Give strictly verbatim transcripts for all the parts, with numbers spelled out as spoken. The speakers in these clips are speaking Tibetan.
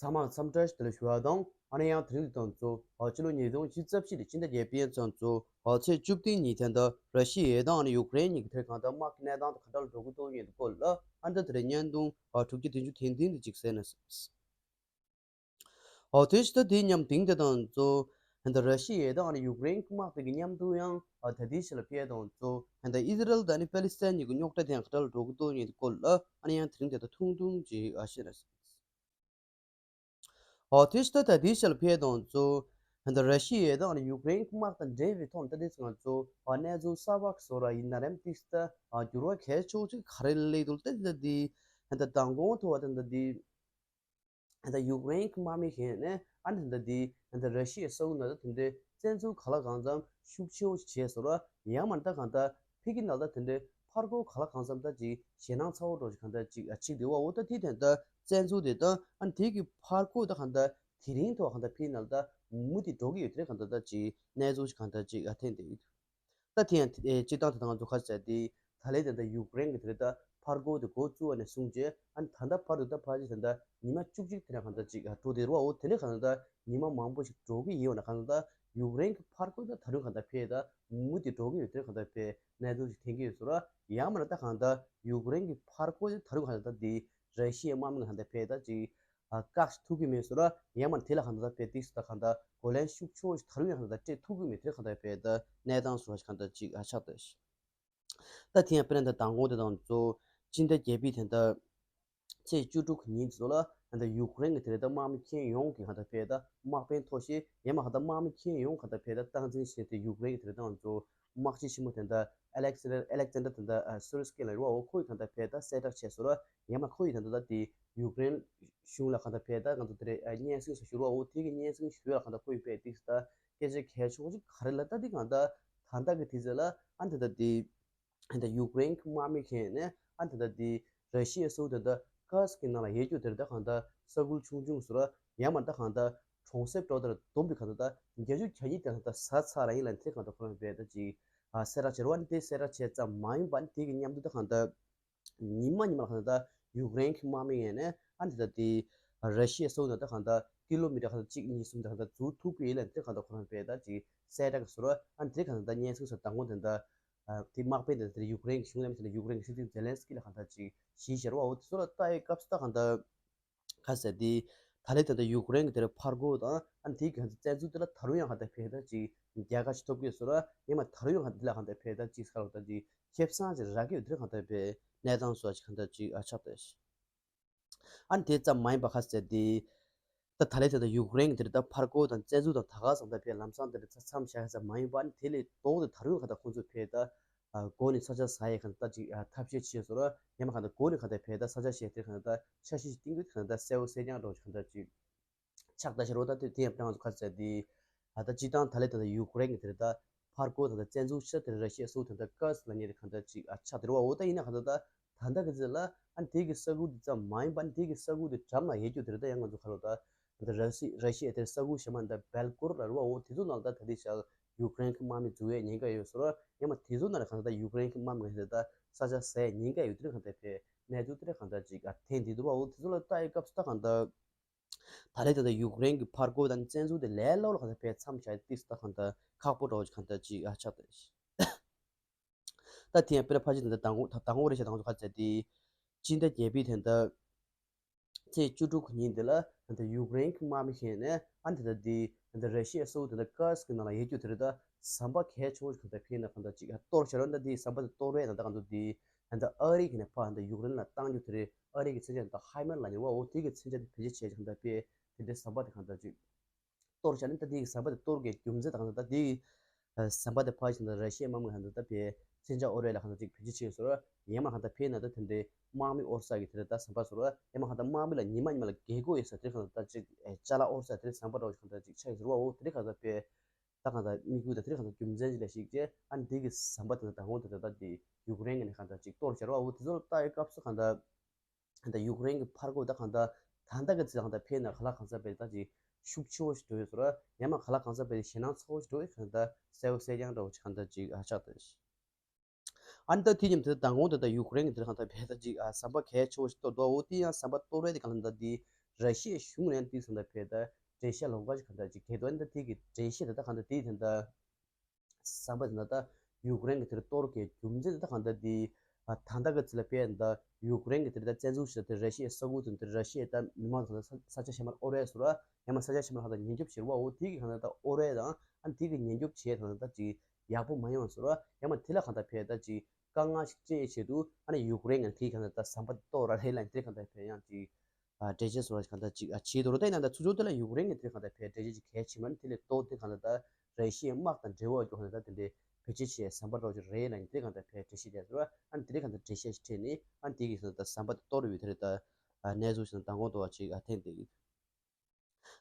ཚང་མར་འཚམས་འདྲི་ཞུ་ཡ་དང་། ཨ་ནི་ཡང་དེ་རིང་གི་དོན་གཙོ། ཨ་ཕྱི་ལོ་ཉིས་སྟོང་བཅུ་རྩ་བཞི་ལོའི་སྤྱི་ཟླ་བརྒྱད་པའི་ཚེས་གཙོ་བོ་ཚེས་བཅུ་བདུན་ཉིན་ཐེངས་འདི་ར་ཤི་ཡ་དང་ཨ་ནི་ཡུཀ་རེན་གཉིས་ཀྱི་ཐད་གང་ལྟར་དམག་གི་གནས་སྟངས་དེ་ག་འདྲ་ལ་འགྲོ་གི་འདུག་ཡིན་སྐོར་ལ། ཨ་ནི་ད་དེ་རིང་བརྙན་ཐུང་ཨ་དྲུག་ཅུ་བདུན་ཅུ་ཐེངས་བདུན་དེ་གཅིག་གསན་ན། ཨོ་དེ་ཕྱི་ད་དེ་མཉམ་དེང་དེ་དང་གཙོ་ཧན་ད་ར་ཤི་ཡ་དང་ཨ་ནི་ཡུཀ་རེན་གྱི་དམག་དེ་གི་མཉམ་དུ་ཡང་ཨ་ད་དེའི་ཕྱི་ལ་ཕེབས་དང་གཙོ་ཧན་ད་ཨི་ཟི་རལ་དང་ཨ་ནི་པ་ལི་སི་ཐན་གཉིས་ཀྱི་རྙོག་དྲ་དེ་ཡང་ག་འདྲ་ལ་འགྲོ་གི་འདུག་ཡིན་སྐོར་ལ། ཨ་ནི་ཡང་དེ་རིང་དེ་ད་ཐུང་ཐུང་ཅིག་ཨ་བཤད་ན། ཨོ་དེ་ཕྱི་ད་ད་དེའི་ཕྱི་ལ་ཕེབས་དང་གཙོ་ཧན་ད་ར་ཤི་ཡ་དང་ཨ་ནི་ཡུཀ་རེན་གྱི་དམག་དང་འབྲེལ་བའི་ཐོག་ནས་ད་དེ་ཚོ་ང་ཚོ་ཨ་གནས་ཚུལ་གསར་པ་བཟོ་ར་ཡིན་ན་རེམ་ཏིག་ད་ཨ་འགྱུར་བ་གལ་ཆེ་བོ་ཅིག་ག་རེ་སླེབས་འདུག་ད་དེ་ད་དེ་ཧན་ད་མདང་དགོང་ཐོག་ད་ད་དེ། ད་ཡུཀ་རེན་གྱི་དམག་མི་ཞིག་ནས་ཨ་ནི་ད་འདི་ད་ར་ཤི་ཡའི་ས་ཁུལ་ནང་ད་དེ་འདྲའི་བཙན་འཛུལ་ག་ལ་གང་འཚམ་ཤུགས་ཆེ་བོ་ཞིག་བྱས་སོང་ར། ཡང་མིན་ད་གང་ལྟར་ཕ་གི་ནང་ད་དེ་འདྲའི་ཕར་རྒོལ་ག་ལ་གང་འཚམ་ད་ཅིག་ཞེད་སྣང་ཚ་བོ་འདྲ་ཞིག་གང་ལྟར་ཅིག་ཨ་ཅིག་འདུག་པ། འོ་ད་དེ་དེ་ད་བཙན་འཛུལ་དེ་ད་ཨ་ནི་དེ་གི་ཕར་རྒོལ་ད་གང་ལྟར་དེ་རིང་ཐོག་གང་ལྟར་ཕ་གི་ནང་ད་མུ་མཐུད་འགྲོ་གི་ཡོད་དེ་གང་ལྟར་ད་ཅིག་གནས་ཚུལ་ཞིག་གང་ལྟར་ཅིག་ཨ་ཐོན་བསྡད་ཡོད། ད་དེ་ཡང་དེ་སྤྱིར་བཏང་དེ་དང་ང་ཚོ་ཁ་ཟེར་དེ་ད་ལན་དེ་འདྲ་ཡུཀ་རེན་གྱི་དེ་རེད་ད་ཕར་རྒོལ་དེ་འགོ་བཙུགས་པ་ནས་བཟུང་བྱས་ཨ་ནི་ད་ལྟ་བར་དུ་ད་ཕལ་ཆེར་ད་ལྟ་ཉི་མ་བཅུ་གཅིག་དེ་འདྲ་གང་ལྟར་ཅིག་འགྲོ་བསྡད་རེད་པ། འོ་དེ་འདྲ་གང་ལྟར་ད་ཉི་མ་མང་པོ་ཞིག་འགྲོ་གི་ཡོད་ན་གང་ལྟར་ད་ཡུཀ་རེན་གྱི་ཕར་རྒོལ་དེ་ད་རུང་གང་ལྟར་ཕེ་ད་མུ་མཐུད་འགྲོ་གི་ཡོད་དེ་གང་ལྟར་ཕེ་གནས་ཚུལ་ཞིག་ཐོན་གྱི་ཡོད་ཟེར་ར། ཡང་མིན་ན་ད་གང་ལྟར་ཡུཀ་རེན་གྱི་ཕར་རྒོལ་དེ་ད་རུང་གང་ལྟར་ད་དེ་ར་ཤི་ཡའི་དམག་མི་གང་ལྟར་ཕེ་ད་ཅིག་ཨ་བཀག་ཐུབ་ཀྱི་མེད་ཟེར་ར། ཡང་མིན་དེ་ལ་གང་ལྟར་ཕེ་ཏིག་ད་གང་ལྟར་གོ་ལན་ཤུགས་ཆེ་བོ་ཞིག་ད་རུང་ཡང་གང་ལྟར་སྤྲད་ཐུབ་ཀྱི་མེད་དེ་གང་ལྟར་ཕེ་ད་གནས་སྟངས་བཟོ་བ་ཞིག་གང་ལྟར་ཅིག་ཨ་ཆགས་ད། ད་དེ་ཡང་དཔེར་ན་ད་མདང་དགོང་དེ་དང་གཙོ་སྤྱི་ཟླ་བརྒྱད་པའི་དེ་ད་ཚེས་བཅུ་དྲུག་གི་ཉིན་དེ་ཚོ་ལ་ད་ཡུཀ་རེན་གྱི་དེ་རེད་ད་དམག་མི་ཁྱོན་ཡོངས་ཀྱི་གང་ལྟར་ཕེ་ད་དམག་དཔོན་མཐོ་ཤོས་ཡང་མིན་གང་ལྟར་དམག་མི་ཁྱོན་ཡོངས་གང་ལྟར་ཕེ་ད་སྟངས་འཛིན་བྱས་ཏེ་ཡུཀ་རེན་གྱི་དེ་རེད་ད་ང་ཚོ་དམག་སྤྱི་ཆེན་མོ་དེ་ད་ཨ་ལེག་སན་ཌར་ཨ་ལེག་སན་ཌར་དེ་ད་སུ་རི་སི་ཀི་ལ་རེད་པ། འོ་ཁོ་ཡིས་གང་ལྟར་ཕེ་ད་གསལ་བསྒྲགས་བྱས་སོང་ར། ཡང་མིན་ཁོ་ཡིས་གང་ལྟར་ད་དེ་ཡུཀ་རེན་གཞུང་ལ་གང་ལྟར་ཕེ་ད་ང་ཚོ་དེ་རེད་སྙན་སེང་ཞིག་ཞུ་ར། འོ་དེ་གི་སྙན་སེང་ཞུ་ཡ་ལ་གང་ལྟར་ཁོ་ཡིས་ཕེ་ཏིག་ད་སྐད་ཆ་གལ་ཆེ་བོ་ཅིག་ག་རེ་ལབ་ད་དེ་གང་ལྟར་ད་ལྟ་གི་དུས་ཚོད་ལ་ཨ་ནི་ད་དེ་ད་ཡུཀ་རེན་གྱི་དམག་མི་ཁྱོན་ནས་ཨ་ནི་ད་དེ་ར་ཤི་ཡའི་ས་ཁུལ་དེ་ད་ཀར་སི་ཀི་ནང་ལ་ཡོད་རྒྱུ་དེ་རེད་ད་གང་ལྟར་ས་ཁུལ་ཆུང་ཆུང་ཟེར་ར། ཡང་མིན་ད་གང་ལྟར་གྲོང་གསེབ་འདྲ་བོ་དེ་ལ་བསྡོམས་པའི་གང་ལྟར་ད་བརྒྱད་ཅུ་གྱ་གཉིས་དེ་གང་ལྟར་ཟ་ཚར་ར་ཡིན་ལབ་དེ་གང་ལྟར་ཁོ་རང་ཕེ་ད་ཅིག་ཨ་གསལ་བསྒྲགས་བྱས་ར། ཨ་ནི་དེ་གསལ་བསྒྲགས་བྱས་ཙམ་མ་ཡིན་པ་ཨ་ནི་དེ་གི་མཉམ་དུ་ད་གང་ལྟར་ཉི་མ་ཉི་མ་ལ་གང་ལྟར་ད་ཡུཀ་རེན་གྱི་དམག་མི་ཡིན་ནས་ཨ་ནི་ད་དེ་ར་ཤི་ཡའི་ས་ཁུལ་ནང་ད་གང་ལྟར་ཀི་ལོ་མི་ཊར་གང་ལྟར་གཅིག་གཉིས་གསུམ་ད་གང་ལྟར་འཛུལ་ཐུབ་ཀྱི་ཡིན་ལབ་དེ་གང་ལྟར་ཁོ་རང་ཕེ་ད་ཅིག་གསལ་བསྒྲགས་ཀྱི་ཟེར་ར། ཨ་ནི་དེ་གང་ལྟར་ད་སྙན་སེང་སོགས་མདང་དགོང་དེ་ད་ཨ་དེ་དམག་དཔོན་དེ་ད་ཡུཀ་རེན་གྱི་གཞུང་ལས་མི་དེ་ད་ཡུཀ་རེན་གྱི་སྲིད་འཛིན་ཛེ་ལན་སི་ཀི་ལ་གང་ལྟར་ཅིག་ཞུས་བཞག་ར་པ། འོ་དེ་ཚོ་ལ་ལྟ་ཡི་སྐབས་སུ་ད་གང་ལྟར་ཁ་ཟེར་དེ་ད་ལན་དེ་ད་ཡུཀ་རེན་གྱི་དེ་རེད་ཕར་རྒོལ་དང་ཨ་ནི་དེ་གི་གང་ལྟར་བཙན་འཛུལ་དེ་ལ་ད་རུང་ཡང་གང་ལྟར་ཕེ་ད་ཅིག་རྒྱལ་ཁ་ཅིག་ཐོབ་ཀྱི་ཡོད་ཟེར་ར། ཡང་མིན་ད་རུང་ཡང་གང་ལྟར་དེ་ལ་གང་ལྟར་ཕེ་ད་ཅིག་ཁ་ལོ་ད་ཅིག་ཁེ་བཟང་ཅིག་རག་གི་ཡོད་དེ་རེད། གང་ལྟར་ཕེ་གནས་སྟངས་བཟོ་བ་ཅིག་གང་ལྟར་ཅིག་ཨ་ཆགས་ད། ཨ་ནི་དེ་ཙམ་མ་ཡིན་པ་ཁ་ཟེར་དེ་ད་ད་ལན་དེ་ད་ཡུཀ་རེན་གྱི་དེ་རེད་ད་ཕར་རྒོལ་དང་བཙན་འཛུལ་དང་ད་ག་ཙམ་ད་ཕེ་ལམ་སང་དེ་རེད་ད་མཚམས་བཞག་ཙམ་མ་ཡིན་པ། ཨ་ནི་དེ་ལས་ལྡོག་སྟེ་ད་རུང་གང་ལྟར་ཁོང་ཚོ་ཕེ་ད་ཨ་མགོ་ནས་ས་ཆ་ཟ་ཡས་གང་ལྟར་ཅིག་ཨ་ཐབས་ཤེས་བྱས་ཟེར་ར། ཡང་མིན་གང་ལྟར་མགོ་ནས་གང་ལྟར་ཕེ་ད་ས་ཆ་གཞན་དེར་གང་ལྟར་ཆ་ཤས་ཤིག་བཏིང་གི་གང་ལྟར་གསལ་པོ་གསལ་རྐྱང་འདྲ་བོ་ཅིག་གང་ལྟར་ཅིག་ཆགས་ད་ཤར་བ། ད་དེ་དེ་ཡང་ང་ཚོ་ཁ་ཟེར་དེ་ཨ་ད་སྤྱིར་བཏང་ད་ལན་དེ་ད་ཡུཀ་རེན་གྱི་དེ་རེད་ད་ཕར་རྒོལ་དང་ད་བཙན་འཛུལ་ཕྱིར་དེ་ར་ཤི་ཡའི་ས་ཁུལ་དེ་ད་ཀར་སི་ཀི་ལབ་མཁན་དེ་གང་ལྟར་ཅིག་ཨ་ཆགས་དེ་རེད་པ། འོ་ད་ཡིན་ན་གང་ལྟར་ད་ད་ལྟ་གི་ཚེ་ལ་ཨ་ནི་དེ་གི་ས་ཁུལ་དེ་ཙམ་མ་ཡིན་པ་ཨ་ནི་དེ་གི་ས་ཁུལ་དེ་འགྲམ་ལ་ཡོད་རྒྱུ་དེ་རེད་ད་ཡང་ང་ཚོ་ཁ་ལོ་ད་ད་ར་ཤི་ར་ཤི་ཡའི་དེ་ས་ཁུལ་གཞན་མ་ད་སྦེལ་ཀོབ་ལ་རེད་པ། འོ་དེ་ཚོ་ནང་ད་ད་དེ་ཞག་ཡུཀ་རེན་གྱི་དམག་མི་འཛུལ་ཡས་ཉེན་ཁ་ཡོད་ཟེར་ར། ཡང་མིན་དེ་ཚོ་ནང་ལ་གང་ལྟར་ད་ཡུཀ་རེན་གྱི་དམག་མི་གང་ལྟར་ད་ས་ཆ་ཟ་ཡས་ཉེན་ཁ་ཡོད་དེ་རེད། གང་ལྟར་ཕེ་གནས་ཚུལ་དེ་རེད་གང་ལྟར་ཅིག་ཨ་ཐོན་བསྡད་འདུག་པ། འོ་དེ་ཚོ་ལ་ལྟ་ཡི་སྐབས་སུ་ད་གང་ལྟར་ད་ལན་དེ་ད་ཡུཀ་རེན་གྱི་ཕར་རྒོལ་དང་བཙན་འཛུལ་དེ་ལས་སླ་པོ་ལ་གང་ལྟར་ཕེ་མཚམས་བཞག་ཡས་ཏིག་ད་གང་ལྟར་ཁག་པོ་འདྲ་བོ་ཅིག་གང་ལྟར་ཅིག་ཨ་ཆགས་ད། ད་དེ་ཡང་དཔེར་ན་ཕལ་ཆེར་དེ་ད་མདང་དགོང་ད་མདང་དགོང་རེད་ཤག་མདང་དགོང་ཚོ་ཁ་ཟེར་དེ་སྤྱི་ཟླ་བརྒྱད་པའི་དེ་ད་ཚེས་བཅུ་དྲུག་གི་ཉིན་དེ་ལ་ད་ཡུཀ་རེན་གྱི་དམག་མི་ཞིག་ནས་ཨ་ནི་ད་དེ་ད་ར་ཤི་ཡའི་ས་ཁུལ་དེ་ད་ཀར་སི་ཀི་ནང་ལ་ཡོད་རྒྱུ་དེ་རེད་ད་ཟམ་པ་གལ་ཆེན་པོ་ཞིག་གང་ལྟར་ཕེ་ན་གང་ལྟར་ཅིག་གཏོར་བྱས་ར། ད་དེ་ཟམ་པ་དེ་གཏོར་བས་ན་ད་གང་ལྟར་དེ་ད་ཨ་རི་གི་ནས་ཕར་ད་ཡུཀ་རེན་ལ་བཏང་རྒྱུ་དེ་རེད། ཨ་རི་གི་མཚོན་ཆ་ད་ཧའི་མར་ལབ་ནི་པ། འོ་དེ་གི་མཚོན་ཆ་དེ་བེད་སྤྱོད་བྱས་ཀྱང་ད་དཔེ་དེ་འདྲའི་ཟམ་པ་དེ་གང་ལྟར་ཅིག་གཏོར་བྱས་ནས་ད་དེ་གི་ཟམ་པ་དེ་གཏོར་གི་རྒྱུ་མཚན་དང་ད་དེ་གི་ཟམ་པ་དེ་ཕར་ཕྱིན་ད་ར་ཤི་ཡའི་དམག་མི་གང་ལྟར་ད་དཔེ་མཚོན་ཆ་དབོར་ཡས་ལ་གང་ལྟར་ཅིག་བེད་སྤྱོད་བྱས་སོང་ར། ཡང་མིན་གང་ལྟར་ཕེ་ན་ད་དེ་འདྲའི་དམག་མི་དབོར་ས་གི་དེ་འདྲ་ད་ཟམ་པ་སོང་ར། ཡང་མིན་གང་ལྟར་དམག་མི་ལ་ཉི་མ་ཉི་མ་ལ་རྒས་གོག་ཡོད་ས་དེ་གང་ལྟར་ད་ཅིག་ཅ་ལག་དབོར་ས་དེ་འདྲའི་ཟམ་པ་འདྲ་བོ་ཞིག་གང་ལྟར་ཅིག་ཆགས་ཡོད་ཟེར་བ། འོ་དེ་འདྲའི་གང་ལྟར་དཔེ་ད་གང་ལྟར་དམིགས་ཡུལ་དང་དེ་འདྲའི་གང་ལྟར་རྒྱུ་མཚན་ཅིག་ལ་གཞིགས་བྱས་ཨ་ནི་དེ་གི་ཟམ་པ་དེ་ད་དང་པོ་དེ་ད་ད་དེ་ཡུཀ་རེན་གི་ནས་གང་ལྟར་ཅིག་གཏོར་བྱས་ར། འོ་དེ་ཚོ་ལ་ལྟ་ཡི་སྐབས་སུ་གང་ལྟར་ད་ཡུཀ་རེན་གྱི་ཕར་རྒོལ་ད་གང་ལྟར་ད་ལྟ་གི་ཚེ་གང་ལྟར་ཕེ་ན་ག་ལ་གང་ས་པའི་ད་ཅིག་ཤུགས་ཆེ་བོ་ཞིག་འགྲོ་ཡོད་ཟེར་ར། ཡང་མིན་ག་ལ་གང་ས་པའི་ཞེད་སྣང་ཚ་བོ་ཞིག་འགྲོ་ཡོད། གང་ལྟར་གསལ་པོ་གསལ་རྐྱང་འདྲ་བོ་ཅིག་གང་ལྟར་ཅིག་ཨ་ཆགས་ད། ཨ་ནི་ད་དེ་མཉམ་དུ་མདང་དགོང་དེ་ད་ཡུཀ་རེན་གྱི་དེ་གང་ལྟར་ཕེ་ད་ཅིག་ཨ་ཟམ་པ་གལ་ཆེ་བོ་ཞིག་གཏོར་འདུག་འོ་དེ་ཡང་ཟམ་པ་གཏོར་བས་དེ་གང་ལྟར་ད་དེ་ ར་ཤི་ཡའི་གཞུང་ནས་དེ་ཚོ་ད་ཕེ་ད་འགྲེལ་བཤད་ལོགས་ཀ་ཅིག་གང་ལྟར་ཅིག་གལ་དོན་ད་དེ་གི་འགྲེལ་བཤད་ད་ད་གང་ལྟར་དེ་ད་ད། ཟམ་པ་དེ་ད་ལྟ་ཡུཀ་རེན་གྱི་དེར་གཏོར་གྱི་རྒྱུ་མཚན་དེ་ད་གང་ལྟར་དེ། ད་ལྟ་གི་ཚེ་ལ་དཔེ་ད་ཡུཀ་རེན་གྱི་དེར་ད་བཙན་འཛུལ་བྱས་ཏེ་ར་ཤི་ཡའི་ས་ཁུལ་དེ་དེར་ར་ཤི་ཡའི་ད་མི་མང་དང་ས་ས་ཆ་གཞན་མར་ཨོ་རེད་ཟེར་བ་ཡང་མ་ས་ཆ་གཞན་མར་གང་ལྟར་ཉེན་སྐྱོབ་བྱེད་རོགས་འོ་དེ་གི་གང་ལྟར་ད་ཨོ་རེད་དང་ཨ་དེ་གི་ཉེན་སྐྱོབ་བྱས་དང་ད་ཅིག་ཡག་པོ་མ་ཡོང་ཟེར་བ་ཡང་མ་དེ་ལ་གང་ལྟར་ཕེ་ད་ཅིག་དཀའ་ངལ་ཞིག་སྤྲད་ཆེད་དུ་ཨ་ནི་ཡུཀ་རེན་གྱི་དེ་གང་ལྟར་ད་ཟམ་པ་དེ་གཏོར་ར་རེད་ལ་དེ་གང་ལྟར་ཕེ་ཡང་ཅིག་ཨ་འགྲེལ་བཤད་སོགས་གང་ལྟར་ཅིག་ཨ་བྱེད་དོ་རུ་ད་ཡིན་ན་ད་ཚུར་ཕྱོགས་དེ་ལ་ཡུཀ་རེན་གྱི་དེ་གང་ལྟར་ཕེ་འགྲེལ་བཤད་ཅིག་གལ་ཆེ་མ་ནི་དེ་ལས་ལྟོ་དེ་གང་ལྟར་ད་ར་ཤི་ཡའི་དམག་དང་འབྲེལ་བ་ཡོད་རྒྱུ་གང་ལྟར་ད་དེ་འདྲའི་བེད་སྤྱོད་བྱེད་ཟམ་པ་རོགས་ཅིག་རེད་ལ་ཡིན་དེ་གང་ལྟར་ཕེ་འགྲེལ་བཤད་བྱས་ཟེར་བ་ཨ་ནི་དེ་རིང་གང་ལྟར་འགྲེལ་བཤད་ཅིག་སྤྲད་ནས་ཨ་ནི་དེ་གི་གང་ལྟར་ཟམ་པ་དེ་གཏོར་ཡོད་དེ་རེད་ད་གནས་ཚུལ་ཞིག་མདང་དགོང་དུ་བ་ཅིག་ཨ་ཐེངས་དེ་གི་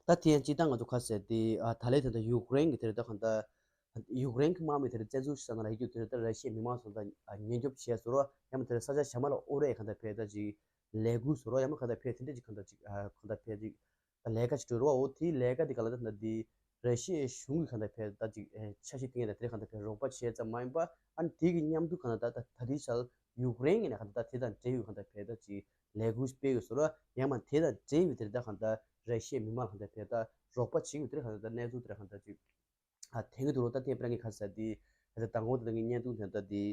ད་དེ་ཡང་སྤྱིར་བཏང་ང་ཚོ་ཁ་གསལ་དེ་ཨ་ད་ལས་དེ་འདྲ་ཡུཀ་རེན་གྱི་དེ་རེད་ད་གང་ལྟར་ཡུཀ་རེན་གྱི་དམག་མི་དེ་རེད་བཙན་འཛུལ་ཞིག་ས་ན་ལ་ཡིད་སྐྱོ་དེ་རེད་ད་ར་ཤི་ཡའི་མི་མང་ཚོ་ད་ཉེན་སྐྱོབ་བྱས་ཟེར་རོ་ཡང་མ་དེ་རེད་ས་ཆ་གཞན་མ་ལ་ཨོ་རེད་གང་ལྟར་ཕེ་ད་ཅིག་ལས་འགུལ་བཟོ་རོགས་ཡང་མ་གང་ལྟར་ཕེ་དེ་འདྲ་ཅིག་གང་ལྟར་ཅིག་ཨ་གང་ལྟར་ཕེ་ཅིག་ལས་ཀ་ཅིག་སྤྲོད་རོགས་འོ་དེའི་ལས་ཀ་དེ་ག་ལ་ད་ད་དེ་ར་ཤི་ཡའི་གཞུང་གི་གང་ལྟར་ཕེ་ད་ཅིག་ཨེ་འཆར་གཞི་དེ་ངས་ད་དེ་གང་ལྟར་ཕེ་རོགས་པ་བྱས་ཙམ་མ་ཡིན་པ་ཨ་ནི་དེ་གི་མཉམ་དུ་གང་ལྟར་ད་ད་ད་དེའི་ཆར་ཡུཀ་རེན་གྱི་ནས་གང་ལྟར་ད་དེ་དང་འབྲེལ་ཡོད་གང་ལྟར་ཕེ་ད་ཅིག་ལས་འགུལ་སྤེལ་ཡོད་ཟེར་རོ་ཡང་མ་དེ་དང་འབྲེལ་ཡོད་དེ་ད་གང་ལྟར་ར་ཤི་ཡའི་མི་མང་གང་ལྟར་ཕེ་ད་རོགས་པ་བྱེད་ཡོད་དེ་གང་ལྟར་ད་གནས་ཚུལ་དེ་གང་ལྟར་ཅིག་ཨ་དེང་གི་དུས་ལོ་ད་དེ་པྲ་ངའི་ཁ་ས་དེ་ད་ད་དང་པོ་དེ་ད་ངའི་བརྙན་ཐུང་དེ་ད་དེ།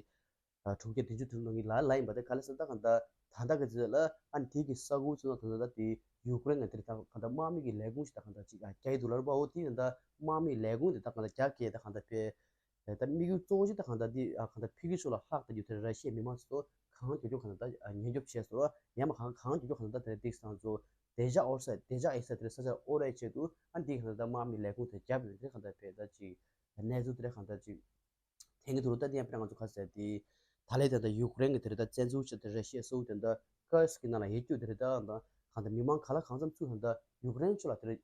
དྲུག་བརྒྱ་བདུན་ཅུ་དོན་གཉིས་ལ་ལ་ཡིན་པ་དེ་ག་ལ་ཟེར་ད་གང་ལྟར་ད་ལྟ་གི་ཚེ་ལ་ཨ་ནི་དེ་གི་ས་ཁུལ་ཚོ་ན་ད་ལྟ་དེ་ཡུཀ་རེན་གྱི་དེ་ད་གང་ལྟར་དམག་མི་གི་ལས་ཁུངས་ཤིག་ད་གང་ལྟར་ཅིག་རྒྱག་གི་འདུག་ལབ་པ་འོ་དེ་ད་ལྟ་དམག་མི་ལས་ཁུངས་དེ་ད་གང་ལྟར་རྒྱག་གི་ད་གང་ལྟར་ཕེ་ད་དམིགས་ཡུལ་གཙོ་བོ་ཞིག་ད་གང་ལྟར་དེ་གང་ལྟར་ཕ་གི་ཕྱོགས་ལ་ལྷག་ད་རྒྱུ་དེ་ར་ཤི་ཡའི་མི་མང་ཚོ་གང་མགྱོགས་མགྱོགས་གང་ལྟར་ད་ཉེན་སྐྱོབ་བྱས་སོ་ཡང་མ་གང་གང་མགྱོགས་མགྱོགས་གང་ལྟར་ད་དེ་རེད་དེ་སང་ཚོ་དེ་ཇག་ཨོར་ས་དེ་ཇག་ཨེ་ས་དེ་རེད་ས་ཆ་ཨོ་རའི་ཆེད་དུ་ཨ་ནི་དེ་གང་ལྟར་ད་དམག་མི་ལས་ཁུངས་དེ་རྒྱབ་ཡོད་དེ་གང་ལྟར་ཕེ་ད་ཅིག་གནས་ཚུལ་དེ་རེད་གང་ལྟར་ཅིག་དེང་གི་དུས་ལ་ད་དེ་ཡང་དཔེར་ན་ང་ཚོ་ཁ་གསལ་དེ། ད་ལས་དེ་འདྲ་ཡུཀ་རེན་གྱི་དེ་རེད་ད་བཙན་འཛུལ་བྱས་ཏེ་ར་ཤི་ཡའི་ས་ཁུལ་དེ་འདྲ་ཀར་སི་ཀི་ནང་ལ་ཡོད་རྒྱུ་དེ་རེད་ད་ད་གང་ལྟར་མི་མང་ག་ལ་གང་འཚམ་ཚུར་གང་ལྟར་ཡུཀ་རེན་ཕྱོགས་ལ་དེ་རེད་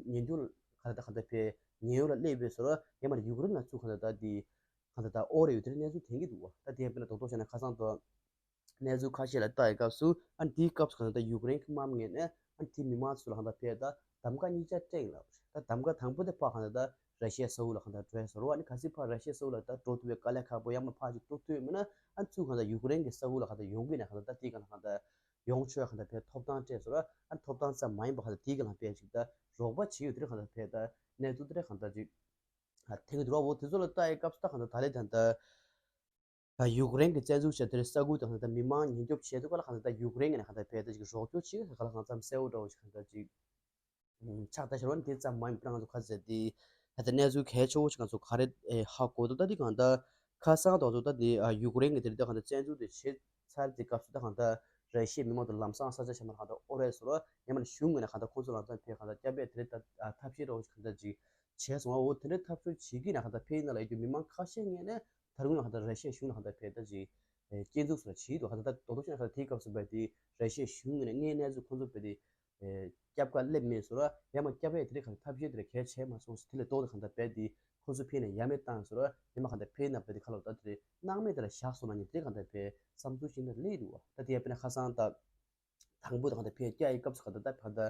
ཉེ་རྒྱུ་ག་ལ་ད་གང་ལྟར་ཕེ་ཉེ་འོག་ལ་སླེབས་པའི་བཟོ་འདྲ་ཡང་མ་རེད་ཡུཀ་རེན་ལ་ཚུར་གང་ལྟར་ད་དེ་གང་ལྟར་ད་ཨོ་རེ་ཡོད་དེ་རེད་གནས་ཚུལ་དེང་གི་འདུག་བ། ད་དེ་ཡང་དཔེར་ན་རྡོག་རྡོག་བྱས་ན་ཁ་སང་དུ། གནས་ཚུལ་ཁ་ཤས་ལ་ལྟ་ཡི་སྐབས་སུ་ཨ་ནི་དེའི་སྐབས་སུ་གང་ལྟར་ཡུཀ་རེན་གྱི་དམག་མི་ངོས་ནས་ཨ་ནི་དེའི་མི་མང་ཚོ་ལ་གང་ལྟར་ཕེ་ད་གདམ་ག་གཉིས་ཆ་སྤྲད་ཡིན་ལབ། ད་གདམ་ག་དང་པོ་དེ་ཕར་གང་ལྟར་ར་ཤི་ཡའི་ས་ཁུལ་ལ་གང་ལྟར་འགྲོ་ཡ་ཟེར་རོ། ཨ་ནི་གལ་སྲིད་ཕར་ར་ཤི་ཡའི་ས་ཁུལ་ལ་ད་འགྲོ་ཐུབ་པའི་དཀའ་ལས་ཁག་པོ་ཡང་མ་ཕར་ཅིག་འགྲོ་ཐུབ་ཡོད་མིན་ན་ཨ་ནི་ཚུར་གང་ལྟར་ཡུཀ་རེན་གྱི་ས་ཁུལ་ལ་གང་ལྟར་ཡོང་གི་ན་གང་ལྟར་ད་དེ་གང་ལྟར་གང་ལྟར་ཡོང་ཆོག་ཡ་གང་ལྟར་ཕེ་ཐོབ་ཐང་སྤྲད་ཟེར་རོ། ཨ་ནི་ཐོབ་ཐང་ཙམ་མ་ཡིན་པ་གང་ལྟར་དེའི་གང་ལྟར་ཕེ་ཅིག་ད་རོགས་པ་བྱེད་ཡོད་དེ་གང་ལྟར་ཕེ་ད་གནས་ཚུལ་དེ་གང་ལྟར་ཅིག་ཨ་དེང་གི་འདུག་རོགས་འོ་དེ་ཚོ་ལ་ལྟ་ཡི་སྐབས་སུ་ད་གང་ལྟར་ད་ལས་ད་ལྟ། ཡུཀ་རེན་གྱི་བཙན་འཛུལ་བྱས་དེར་ས་ཁུལ་དང་ད་མི་མང་ཉེན་སྐྱོབ་བྱས་དུས་ག་ལ་གང་ལྟར་ཡུཀ་རེན་གྱི་ནས་གང་ལྟར་ཕེ་ད་ཅིག་རོགས་སྐྱོར་བྱེད་ག་ལ་གང་འཚམ་གསལ་བོ་འདྲ་བོ་ཞིག་གང་ལྟར་ཅིག་ཆགས་ད་ཤར་བ་ནི་དེ་ཙམ་མ་ཡིན་པ་ང་ཚོ་ཁ་ཟེར་དེ་ད་ལྟ་གནས་ཚུལ་གལ་ཆེ་བོ་ཞིག་ང་ཚོ་ག་རེ་ཧ་གོ་འདུག་ད་དེ་གང་ལྟར་ཁ་སང་དང་ཚོ་ད་དེ་ཡུཀ་རེན་གྱི་དེར་ད་གང་ལྟར་བཙན་འཛུལ་དེ་བྱས་ཚར་དེ་སྐབས་སུ་ད་གང་ལྟར་ར་ཤི་ཡའི་མི་མང་དུ་ལམ་སང་ས་ཆ་ཆ་མར་གང་ལྟར་ཨོ་རེད་ཟེར་བ་ཡང་མ་ནི་གཞུང་ངོས་ནས་གང་ལྟར་ཁོང་ཚོ་ལམ་སང་ཕེ་གང་ལྟར་སྐྱབས་ཡས་དེ་རེད་ད་ཐབས་ཤེས་འདྲ་བོ་ཞིག་གང་ལྟར་ཅིག་བྱས་སོང་བ། འོ་དེ་འདྲའི་ཐབས་ཤེས་བྱེད་ཀྱི་ན་གང་ལྟར་ཕེ་ཡིན་ན་ལ་ཡོད་རྒྱུ་མི་མང་ཁ་ཤས་ངོས་ནས་ད་རུང་ཡང་གང་ལྟར་ར་ཤི་ཡའི་གཞུང་ལ་གང་ལྟར་ཕེ་ད་ཅིག་སྐྱོན་འཛུགས་སུ་བྱེད་འདུག་གང་ལྟར་ད་རྡོག་རྡོག་ཤོད་ན་གང་ལྟར་དེའི་སྐབས་སུ་བས་དེ་ར་ཤི་ཡའི་གཞུང་ངོས་ནས་ངའི་གནས་ཚུལ་ཁོང་ཚོ་བས་དེ་སྐྱབས་ག་སླེབས་མེད་ཟེར་བ་ཡང་མ་སྐྱབས་ཡས་དེ་འདྲའི་གང་ལྟར་ཐབས་ཤེས་དེ་འདྲ་གལ་ཆེ་མ་སོང་ཟེར་དེ་ལས་ལྡོག་སྟེ་གང་ལྟར་བས་དེ་ཁོང་ཚོ་ཕེ་ནས་ཡ་མེད་བཏང་ཟེར་བ་ཡང་མ་གང་ལྟར་ཕེ་ན་བས་དེ་ཁ་ལོ་ད་དེ་སྣང་མེད་དེ་ལ་བཞག་སོང་ན་ནི་དེ་གང་ལྟར་བས་བསམ་ཚུལ་ཤིག་ན་སླེབས་འདུག་བ། ད་དེ་ཡང་དཔེར་ན་ཁ་སང་ད། དང་པོ་དང་དེ་ཕལ་སྐྱ་ཡི་སྐབས་སུ་ག་ད་ད་ག་ད་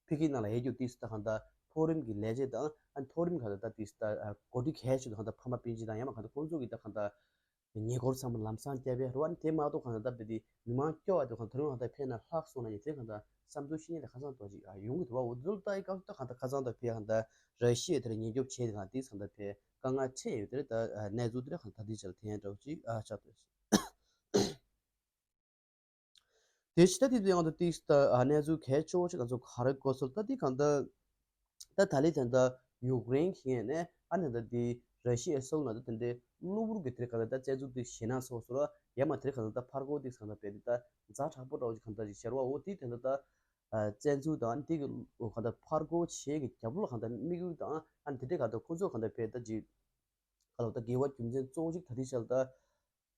ཕི་ཀི་ནང་ལ་ཡལ་རྒྱུ་དེ་སུ་ད་ག་ད་མཐོ་རིམ་གྱི་ལས་བྱེད་དང་ཨ་མཐོ་རིམ་ག་ད་ད་དེ་སུ་ད་འགོ་ཁྲིད་གལ་ཆེ་དུ་ག་ད་ཕ་མ་སྤུན་མཆེད་དང་ཡང་མ་ག་ད་ཁོང་ཚོ་གི་ད་ག་ད་ཉེ་འཁོར་ཚང་མ་ལམ་སང་བསྐྱབས་པའི་རུ་ཨ་ནི་དེ་མ་གཏོགས་ག་ད་ད་དེ་མི་མང་སྐྱོ་བ་དེ་ག་ད་རུང་ག་ད་ཕེ་ན་ལྷག་སོང་ན་ཡང་དེ་ག་ད་བསམ་ཚུལ་ཤེས་ཉེན་དེ་ཁ་སང་ཏོག་ཅིག་ཡོང་གི་འདུག་བ། འོ་དེ་ཚོ་ལ་ལྟ་ཡི་སྐབས་སུ་ད་ག་ད་ཁ་སང་ད་ཕེ་ག་ད་ར་ཤི་ཡ་དེ་ལ་ཉེན་སྐྱོབ་བྱས་དེ་ག་དེ་ག་ད་ཕེ་དཀའ་ངལ་འཕྲད་ཡོད་དེ་རེད། ད་གནས་ཚུལ་དེ་རེད་ག་ད་དེ་ཆ་ལ་དེ་ཡང་འདྲ་བོ་ཅིག་ཨ་ཆགས་འདུག་དེ་ཕྱི་ད་དེ་དུས་ཡང་དུ་ཏིས་ད་གནས་ཚུལ་གལ་ཆེ་བོ་ཞིག་ང་ཚོ་ག་རེ་གོ་སོང་ད་དེ་གང་ལྟར་ད་ད་ལི་དེ་འདྲ་ཡུཀ་རེན་གྱི་ནས་ཨ་ནི་ད་དེ་ར་ཤི་ཡའི་སོག་ལ་ད་དེ་འདྲའི་གློ་བུར་གྱི་དེ་གང་ལྟར་ད་བཙན་འཛུལ་དེ་ཞེད་སྣང་སོགས་སོགས་ལ་ཡང་མ་དེ་གང་ལྟར་ད་ཕར་རྒོལ་དེ་གང་ལྟར་བས་དེ་ད་ཛ་དྲག་པོ་འདྲ་བོ་ཞིག་གང་ལྟར་ཞིག་ཤར་བ་འོ་དེ་དེ་འདྲ་ད་བཙན་འཛུལ་དང་དེ་གི་གང་ལྟར་ཕར་རྒོལ་བྱེད་ཀྱི་རྒྱབ་ལོགས་གང་ལྟར་དམིགས་ཡུལ་དང་ཨ་ནི་དེ་འདྲའི་གང་ལྟར་ཁོ་ཚོ་གང་ལྟར་བས་ད་ཅིག་ག་ལ་ད་དགེ་བ་རྒྱུ་མཚན་གཙོ་བོ་གཅིག་ད་ལྟའི་ཆར་ད།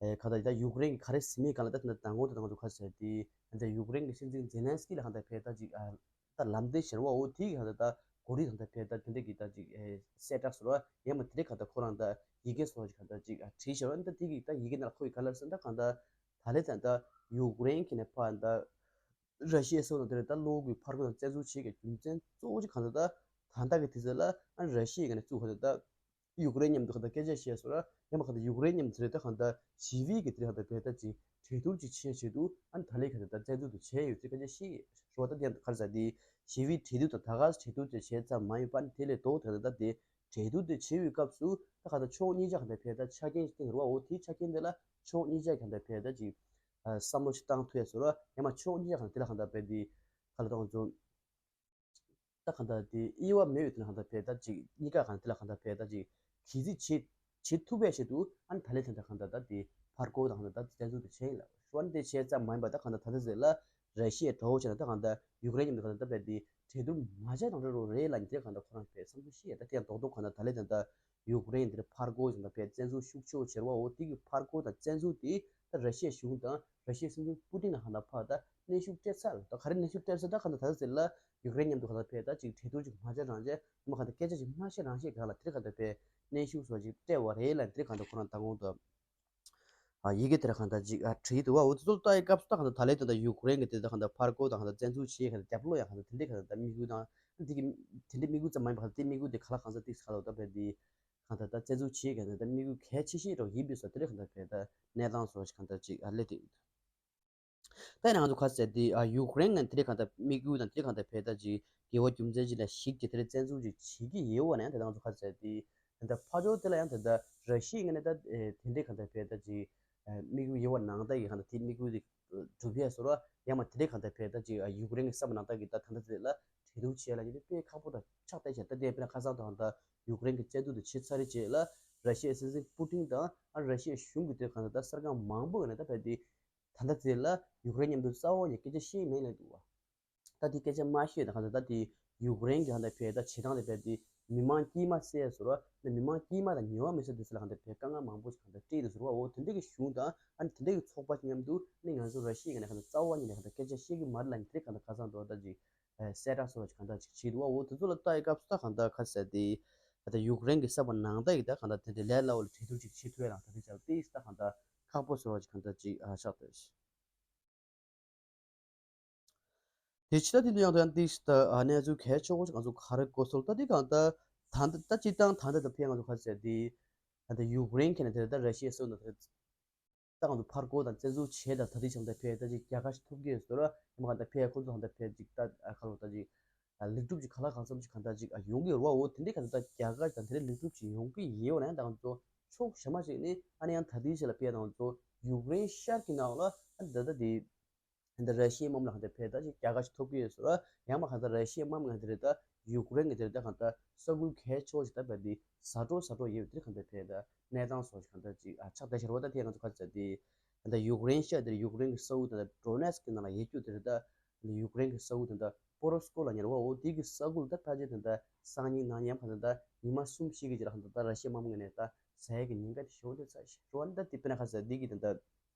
ཨེ་ག་ད་ད་ཡུཀ་རེན་གྱི་ག་རེ་ཟིན་མིན་ག་ལ་ད་ད་མདང་དགོང་དུ་ང་ཚོ་ག་ཟེར་དེ་ད་ཡུཀ་རེན་གྱི་སྲིད་འཛིན་ཛེ་ལན་སི་ཀི་ལ་གང་ལྟར་ཕེ་ད་ཅིག་ཨ་ད་ལམ་སྟོན་ཞེར་བ་འོ་དེ་གི་ག་ད་ད་གོ་རིགས་གང་ལྟར་ཕེ་ད་དེ་འདྲ་གི་ད་ཅིག་ཨེ་གསལ་བསྒྲགས་ཟེར་བ་ཡང་མ་དེ་འདྲ་ག་ད་ཁོ་རང་ད་ཡི་གེ་སོགས་ཀྱི་ག་ད་ཅིག་ཨ་བྲིས་ཞེར་བ་ད་དེ་གི་ད་ཡི་གེ་ནང་ལ་ཁོ་གི་ག་ལ་ཟེར་ད་གང་ད་ད་ལེ་ད་ད་ཡུཀ་རེན་གྱི་ནས་ཕ་ད། ར་ཤི་ཡའི་སོགས་དང་དེ་ལ་ད་གློ་བུར་གྱི་ཕར་རྒོལ་དང་བཙན་འཛུལ་བྱེད་ཀྱི་རྒྱུ་མཚན་གཙོ་བོ་གཅིག་གང་ལྟར་ད་ད་ལྟ་གི་དུས་ཚོད་ལ་ཨ་ར་ཤི་ཡའི་ངོས་ནས་བཙུགས་གང་ལྟར་ད་ཡུཀ་རེན་མཉམ་དུ་གང་ལྟར་སྐད་ཆ་བཤད་སོང་ར་ཡང་མ་གང་ལྟར་ཡུཀ་རེན་མཉམ་དུ་དེ་ལ་ད་གང་ལྟར་ཞི་བའི་གི་དེ་ལ་གང་ལྟར་བས་ད་ཅིག་ གྲོས་བསྡུར་ཅིག་བྱེད་ཆེད་དུ་ཨ་ནི་ད་ལན་ག་ཚོད་ད་བཙན་འཛུལ་དུ་བྱས་ཡོད་ཚུལ་སྐད་ཆ་བཤད་ཡོད་རེད་བ། ད་དེ་ག་རེ་ཟེར་དེ་ཞི་བའི་གྲོས་བསྡུར་དང་ད་ག་སེ་གྲོས་བསྡུར་དེ་བྱས་ཙམ་མ་ཡིན་པ་ཨ་ནི་དེ་ལས་ལྡོག་དེ་ད་དེ་གྲོས་བསྡུར་དེ་བྱེད་པའི་སྐབས་སུ་ད་ག་ད་ཕྱོགས་གཉིས་ཆ་ག་ད་ཕེ་ད་ཆ་རྐྱེན་ཅིག་བསྟན་རེད་བ། འོ་དེའི་ཆ་རྐྱེན་དེ་ལ་ཕྱོགས་གཉིས་ཆ་ག་ད་ཕེ་ད་ཅིག་བསམ་བློ་ཞིག་བཏང་ཐུབ་ཡ་བཟོ་ར་ཡང་མ་ཕྱོགས་གཉིས་ཆ་ག་ད་དེ་ལ་ག་ད་ཕེ་དེ་ག་ལ་ད་ང་ཚོ་ད་གང་ལྟར་དེ་དབྱེ་བ་མེད་པའི་དོན་གང་ལྟར་བས་ད་ཅིག་གཉིས་ཀ་གང་དེ་ལ་གང་ལྟར་བས་ད་ཅིག་གིས་གཟིགས་བྱེད་བྱེད་ཐུབ་པའི་ཆེད་དུ་ཨ་ནི་ད་ལན་དེ་འདྲ་གང་ལྟར་ད་དེ་ཕར་རྒོལ་དང་གང་ལྟར་ད་བཙན་འཛུལ་དུ་བྱས་ཡིན་ལ་ཤོར་འདི་བྱས་ཙམ་མ་ཡིན་པ་ད་གང་ལྟར་ད་ལྟ་ཟེར་ལ་ར་ཤི་ཡའི་གྲོགས་བྱས་ན་ད་གང་ལྟར་ཡུཀ་རེན་མཉམ་དུ་གང་ལྟར་ད་བས་དེ་གྲོས་བསྡུར་མ་བྱས་དང་འདྲ་རོགས་རེད་ལ་ཉིན་དེ་གང་ལྟར་ཁོ་རང་བས་བསམ་ཚུལ་བཤད་ད་དེ་ཡང་རྡོག་རྡོག་གང་ལྟར་ད་ལན་དེ་ད་ཡུཀ་རེན་འདིར་ཕར་རྒོལ་བྱས་ད་བས་བཙན་འཛུལ་ཤུགས་ཆེ་བོ་བྱས་ར་བ་འོ་དེ་གི་ཕར་རྒོལ་དང་བཙན་འཛུལ་དེ་ད་ར་ཤི་ཡའི་གཞུང་དང་ར་ཤི་ཡའི་སྲིད་འཛིན་པུ་ཏིན་ལ་གང་ལྟར་ཕར་ད་གནོན་ཤུགས་སྤྲད་ཚར་ད་ག་རེ་གནོན་ཤུགས་སྤྲད་ཚར་ད་གང་ལྟར་ད་ལྟ་ཟེར་ལ། ཡུཀ་རེན་མཉམ་དུ་གང་ལྟར་བས་ད་ཅིག་གྲོས་བསྡུར་ཅིག་མ་བྱས་རང་བྱས་མ་གང་ལྟར་སྐད་ཆ་ཅིག་མ་བཤད་རང་བཤད་གང་ལ་དེར་གང་ལྟར་བས་གནོན་ཤུགས་སོགས་ཅིག་སྤྲད་པ་རེད་ལ་དེར་གང་ལྟར་ཁོ་རང་མདང་དགོང་དུ་ཨ་ཡི་གེ་དེར་གང་ལྟར་ཅིག་ཨ་བྲིས་འདུག་བ། འོ་དེ་ཚོ་ལྟ་ཡི་སྐབས་སུ་ད་གང་ལྟར་ད་ལན་དེ་ད་ཡུཀ་རེན་གྱི་དེ་ད་གང་ལྟར་ཕར་རྒོལ་དང་གང་ལྟར་བཙན་འཛུལ་བྱེད་གང་ལྟར་རྒྱབ་ལོགས་ཡང་གང་ལྟར་དེ་འདྲའི་གང་ལྟར་དམིགས་ཡུལ་དང་དེ་གི་དེ་འདྲའི་དམིགས་ཡུལ་ཙམ་མ་ཡིན་པ་གང་ལྟར་དེ་དམིགས་ཡུལ་དེ་ག་ལ་གང་ཟག་དེ་ག་ལ་ད་བས་དེ་གང་ལྟར་ད་བཙན་འཛུལ་བྱེད་གང་ལྟར་ད་དམིགས་ཡུལ་གལ་ཆེ་ཤོས་རང་ཡིན་པའི་སོ་དེ་འདྲའི་གང་ལྟར་བས་ད་གནས་སྟངས་སོགས་གང་ལྟར་ཅིག་ཨ་སླེབས་དེ། ད་ཡིན་ན་ང་ཚོ་ག་ཟེར་དེ་ཨ་ཡུཀ་རེན་ནས་དེ་རིང་གང་ལྟར་དམིགས་ཡུལ་དང་དེ་རིང་གང་ལྟར་བས་ད་ཅིག་དགེ་བ་རྒྱུ་མཚན་ཅིག་ལ་གཞིགས་ཀྱིས་དེ་རིང་བཙན་འཛུལ་ཅིག་བྱེད་ཀྱི་ཡོད་པ་ནས་ད་ང་ཚོ་ག་ཟེར་དེ་ད་ལྟ་ཕར་ཕྱོགས་དེ་ལ་ཡང་ད་ལྟ་ར་ཤི་ཡའི་ངོས་ནས་ད་དེ་འདྲའི་གང་ལྟར་བས་ད་ཅིག་དམིགས་ཡུལ་ཡོད་པ་ནང་ལྟར་གྱི་གང་ལྟར་དེ་དམིགས་ཡུལ་དེ་གྲུབ་ཡས་བཟོ་ར་ཡང་མ་དེ་འདྲའི་གང་ལྟར་བས་ད་ཅིག་ཡུཀ་རེན་གྱི་ས་ཕྱོགས་ནང་ལྟར་གྱི་ད་ད་ལྟ་དེ་ལ་གྲོས་བསྡུར་བྱེད་ཡ་ལ་ཉེ་དེ་དཔེ་ཁག་པོ་དང་ཕྱག་བལྟས་བྱས་ད་དེ་དཔེར་ན་ཁ་སང་དང་ད་ཡུཀ་རེན་གྱི་བཙན་འཛུལ་དེ་བྱེད་ཚར་རེད་བྱས་ལ་ར་ཤི་ཡའི་སྲིད་འཛིན་པུ་ཏིན་དང་ཨ་ར་ཤི་ཡའི་གཞུང་གི་དེ་གང་ལྟར་ད་གསར་ཁང་མང་པོ་ཡོད་ན་ད་བས་དེ། ད་ལྟ་དེ་ལ་ཡུཀ་རེན་མཉམ་དུ་རྩ་བ་ནས་སྐད་ཆ་བཤད་མེད་ལབ་འདུག་བ། ད་དེ་སྐད་ཆ་མ་བཤད་ད་གང་ལྟར་ད་དེ་ཡུཀ་རེན་གྱི་གང་ལྟར་བས་ད་བྱེད་སྟངས་དེ་བས་དེ་མི་མང་དཀྱུས་མ་བསད་ཟེར་བ་ནི་མི་མང་དཀྱུས་མ་དང་ཉེ་བ་མི་སེར་དེ་ཚོ་ལ་གང་ལྟར་བས་དཀའ་ངལ་མང་པོ་ཞིག་གང་ལྟར་སྤྲད་འདུག་ཟེར་བ། འོ་དེ་འདྲ་གི་གཞུང་དང་ཨ་ནི་དེ་འདྲ་གི་ཚོགས་པ་ཞིག་མཉམ་དུ་ནི་ང་ཚོ་ར་ཤི་ཡའི་གང་ལྟར་གང་ལྟར་རྩ་བ་ཉིད་ནས་གང་ལྟར་སྐད་ཆ་བཤད་ཀྱི་མ་རེད་ལབ་ནས་དེ་གང་ལྟར་ཁ་སང་དུ་ད་ཅིག་གསལ་བསྒྲགས་སོགས་ཀྱི་གང་ལྟར་ཅིག་བྱས་འདུག་བ། འོ་དེ་ཚོ་ལ་ལྟ་ཡི་སྐབས་སུ་ད་གང་ལྟར་ཁ་གསལ་དེ་ད་ལྟ་ཡུཀ་རེན་གྱི་ས་ཕྱོགས་ནང་ལྟར་གྱི་ད་གང་ལྟར་དེ་འདྲའི་ལས་སླ་བོ་ལ་གྲོས་བསྡུར་ཅིག་བྱེད་ཐུབ་ཡ་ལ་ད་ལྟའི་ཆར་ཏོག་ཙམ་ད་གང་ལྟར་ཁག་པོ་བཟོ་བ་ཅིག་གང་ལྟར་ཅིག་ཨ་ཆགས་བསྡད། དེ་ཕྱི་ད་དེ་འདྲ་ཡང་ད་ཡང་ཏོག་ཙམ་ད་ཨ་གནས་ཚུལ་གལ་ཆེ་བོ་ཅིག་ང་ཚོ་ག་རེ་གོ་སོང་ད་དེ་གང་ལྟར་ད་ད་ད་སྤྱིར་བཏང་ད་ལྟ་ད་ཕན་ང་ཚོ་ཁ་གསལ་དེ་ད་ལྟ་ཡུཀ་རེན་ཁྱེད་ནས་དེ་ད་ར་ཤི་ཡའི་སོ་ན་དེ། ད་ང་ཚོ་ཕར་རྒོལ་དང་བཙན་འཛུལ་བྱས་དང་ད་ལྟའི་ཆ་ལ་ཕལ་ཆེར་ད་ཅིག་རྒྱལ་ཁ་ཞིག་ཐོབ་ཀྱི་ཡོད་ཟེར་ར་ཡང་མ་གང་ལྟར་ཕལ་ཆེར་ཁོ་ཚོ་གང་ལྟར་ཕལ་ཆེར་ཅིག་ད་ཁ་ལོ་ད་ཅིག་ལེགས་གྲུབ་ཅིག་ག་ལ་གང་འཚམ་ཅིག་གང་ལྟར་ཅིག་ཡོང་གི་ཡོད་རེད་བ། འོ་དེ་འདྲའི་གང་ལྟར་རྒྱལ་ཁ་དང་དེ་འདྲའི་ལེགས་གྲུབ་ཅིག་ཡོང་གི་ཡོད་ན་ད་ང་ཚོ་ཕྱོགས་གཞན་མ་ཞིག་ནས་ཨ་ནི་ཡང་ད་ལྟའི་ཆ་ལ་ཕལ་ཆེར་ད་ང་ཚོ་ཡུཀ་རེན་ཤར་གྱི་ནང་ལ་ཨ་ནི་ད་ལྟ་དེ། ད་ལྟ་ར་ཤི་ཡའི་དམག་མི་ལ་གང་ལྟར་ཕལ་ཆེར་ད་ཅིག་རྒྱལ་ཁ་ཞིག་ཐོབ་ཀྱི་ཡོད་ཟེར་ར་ཡང་མ་གང་ལྟར་ར་ཤི་ཡའི་དམག་མི་ལ་དེ་རེད་ད་ཡུཀ་རེན་གྱི་དེ་རེད་ད་གང་ལྟར་ས་ཁུལ་གལ་ཆེ་བོ་ཞིག་ད་བས་དེ་ཟ་འཕྲོ་ཟ་འཕྲོ་ཡོད་དེ་གང་ལྟར་ཕལ་ཆེར་ད་གནས་སྟངས་སོགས་ཞིག་གང་ལྟར་ཅིག་ཨ་ཆགས་བསྡད་ཤར་བ་ད་དེ་ང་ཚོ་ག་ཚོད་དེ་ད་ལྟ་ཡུཀ་རེན་ཤར་དེ་རེད་ཡུཀ་རེན་གྱི་ས་ཁུལ་ད་ལྟ་ཌོ་ནེ་སི་ཀི་ནང་ལ་ཡོད་རྒྱུ་དེ་རེད་ད་ད་ལྟ་ཡུཀ་རེན་གྱི་ས་ཁུལ་ད་ལྟ་པོ་རོ་སི་ཀོ་ལ་ཉེ་ར་བ། འོ་དེ་གི་ས་ཁུལ་ད་ཕལ་ཆེར་ད་ལྟ་སང་ཉིན་གནངས་ཉིན་གང་ལྟར་ད་ཉི་མ་གསུམ་བཞི་གི་རྗེས་ལ་གང་ལྟར་ད་ར་ཤི་ཡའི་དམག་མི་ངོས་ནས་ད་ཟ་ཡས་ཀྱི་ཉེན་ཁ་དེ་ཞེ་པོ་འདུག་ཚ་ཞེ་པོ་ད་དེ་དཔེར་ན་ག་ཚོད་དེ་གི་ད་ལྟ།